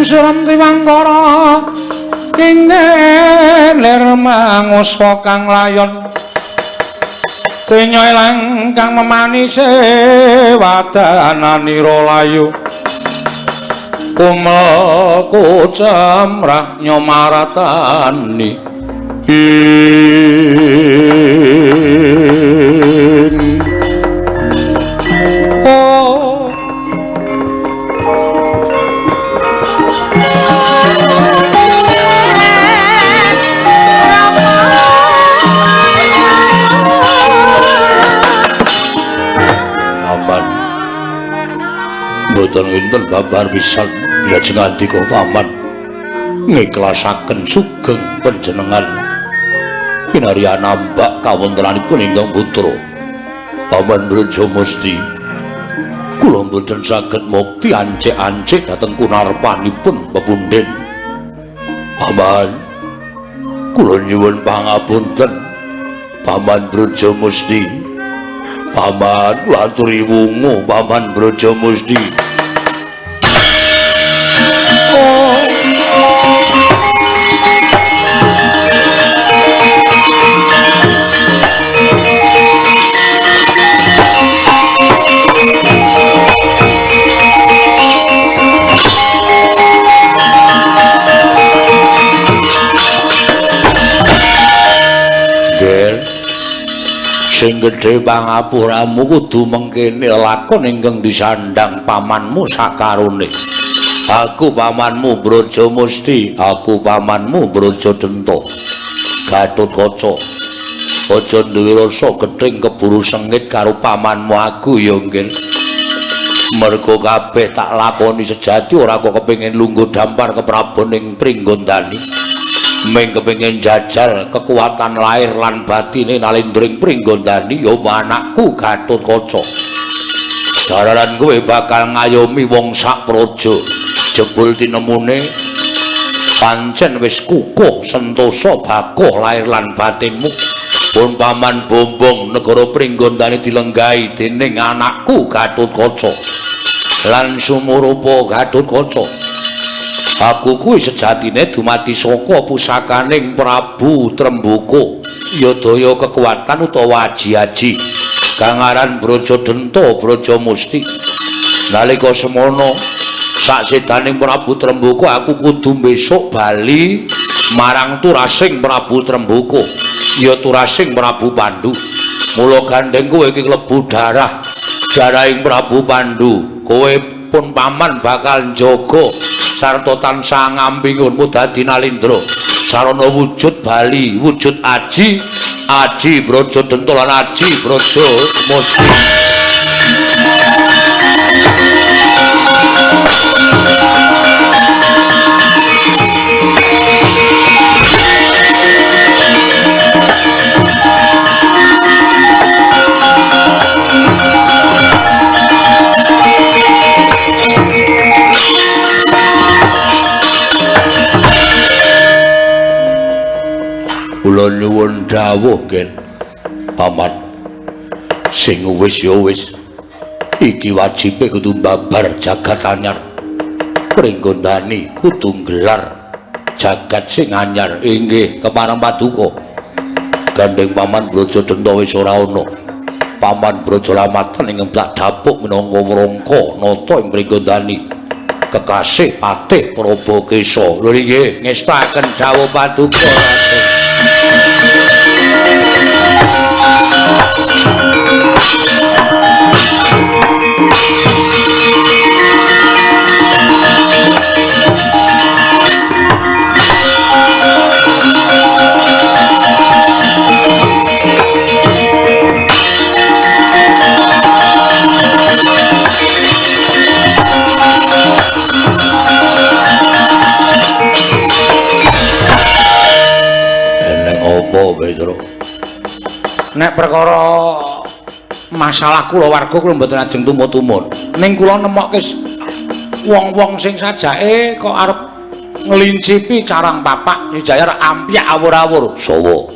Suram triwangkara ing lir manguswa kang layon kenya ilang kang memanise wadananira layu kumel kucemrah nyomaratani ing oh. Paman, mboten wonten babar pisan bilajeng andika paman ngiklasaken sugeng panjenengan pinarya nambak kawontenanipun ingkang putra Paman Brajamusti. Kula mboten saged mukti ancik-ancik dhateng kunarpanipun pepundhen. Paman, kula nyuwun pangapunten Paman Brajamusti. Paman, kula aturi wungu Paman Brajamusti. Oh. Sing gedhe pangapuramu kudu mengkene lakon ingkang disandhang pamanmu sakarone. Aku pamanmu Brajamusti, aku pamanmu Brajadenta. Gatotkaca. Aja duwe rasa gething keburu sengit karo pamanmu aku ya, Nggil. Mergo kabeh tak lakoni sejati ora kok kepengin lungguh dampar keprabon ing Pringgondani. Ming kepengin jajal kekuatan lahir lan batine nalindring Pringgondani ya anakku Gatotkaca. Jaranan kowe bakal ngayomi wong sak praja. Jebul tinemune pancen wis kukuh sentosa bakoh lahir lan batinmu. Pun paman Bombong negara Pringgondani dilenggahi dening anakku Gatotkaca. Lan sumurupa Gatotkaca. Aku kuwi sejatine dumadi saka pusakaning Prabu Tremboko. Ya daya kekuatan utawa aji-aji kang aran Brajadenta Brajamusti. Nalika semono saksedaning Prabu Tremboko aku kudu besok bali marang turasing Prabu Tremboko. Ya turasing Prabu Pandu. Mula gandeng kowe iki klebu darah jarahing Prabu Pandu. Kowe pun paman bakal njaga sarta tansah ngampi nggonmu dadi Nalindra. Sarana wujud bali, wujud aji, aji Brajadenta lan aji Brajamusti. Kula nyuwun dawuh, Nggih. Paman. Sing wis ya wis. Iki wajibe kudu mbabar jagat anyar. Pringgondani kudu nggelar jagat sing anyar. Inggih, kepareng paduka. Gandeng Paman Brajadenta wis ora ana. Paman Brajalamatan ingkang tak dapuk minangka wrangka nata ing Pringgondani. Kekasih Patih Prabakesa. Lho inggih, ngestakaken dawuh paduka, Raden. Nek perkara masalah kulawarga kula mboten ajeng tumut-tumut. Ning kula nemokke wong-wong sing sajake kok arep nglincipi carang papak sejaya ampyak awur-awur. Sawa.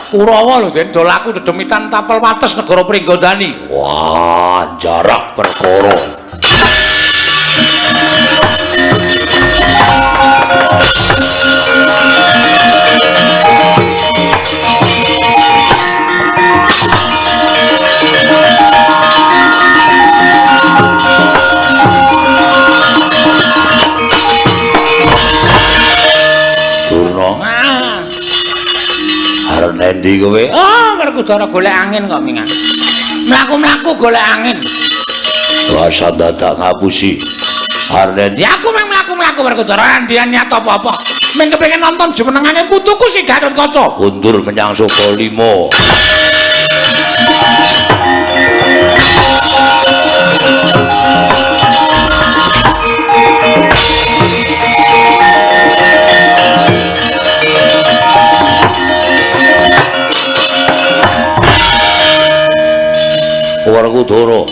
Kurawa lho Den, do laku dedemitan tapel wates negara Pringgondani. Wah, jarak perkara. Arep nendi kowe? Ah, Werkudara golek angin kok mingan. Mlaku-mlaku golek angin. Rasa dadak ngapusi. Arep nendi? Aku mung mlaku-mlaku Werkudara andian niat apa-apa. Mung kepengin nonton jumenengane putuku si Gatotkaca. Mundur menyang Sukalima. Werkudara.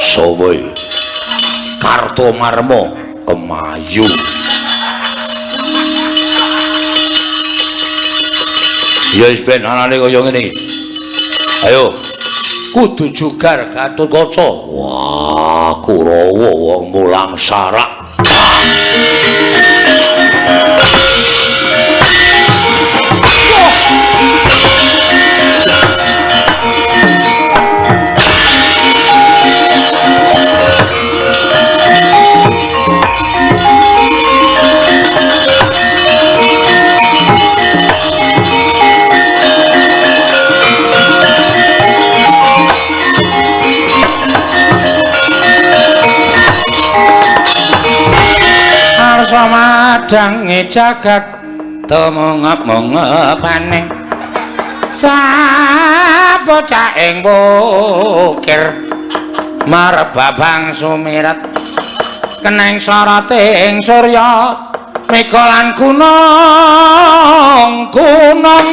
Sapa iki? Kartomarma kemayu. Ya wis ben anane kaya ngene iki. Ayo. Kudu jugar Gatotkaca. Wah, Kurawa wong mulang sarak. Padhange jagat tumungep-mungepane sabocah ing bukir marebabang sumirat keneng soroting surya mega lan gunung gunung.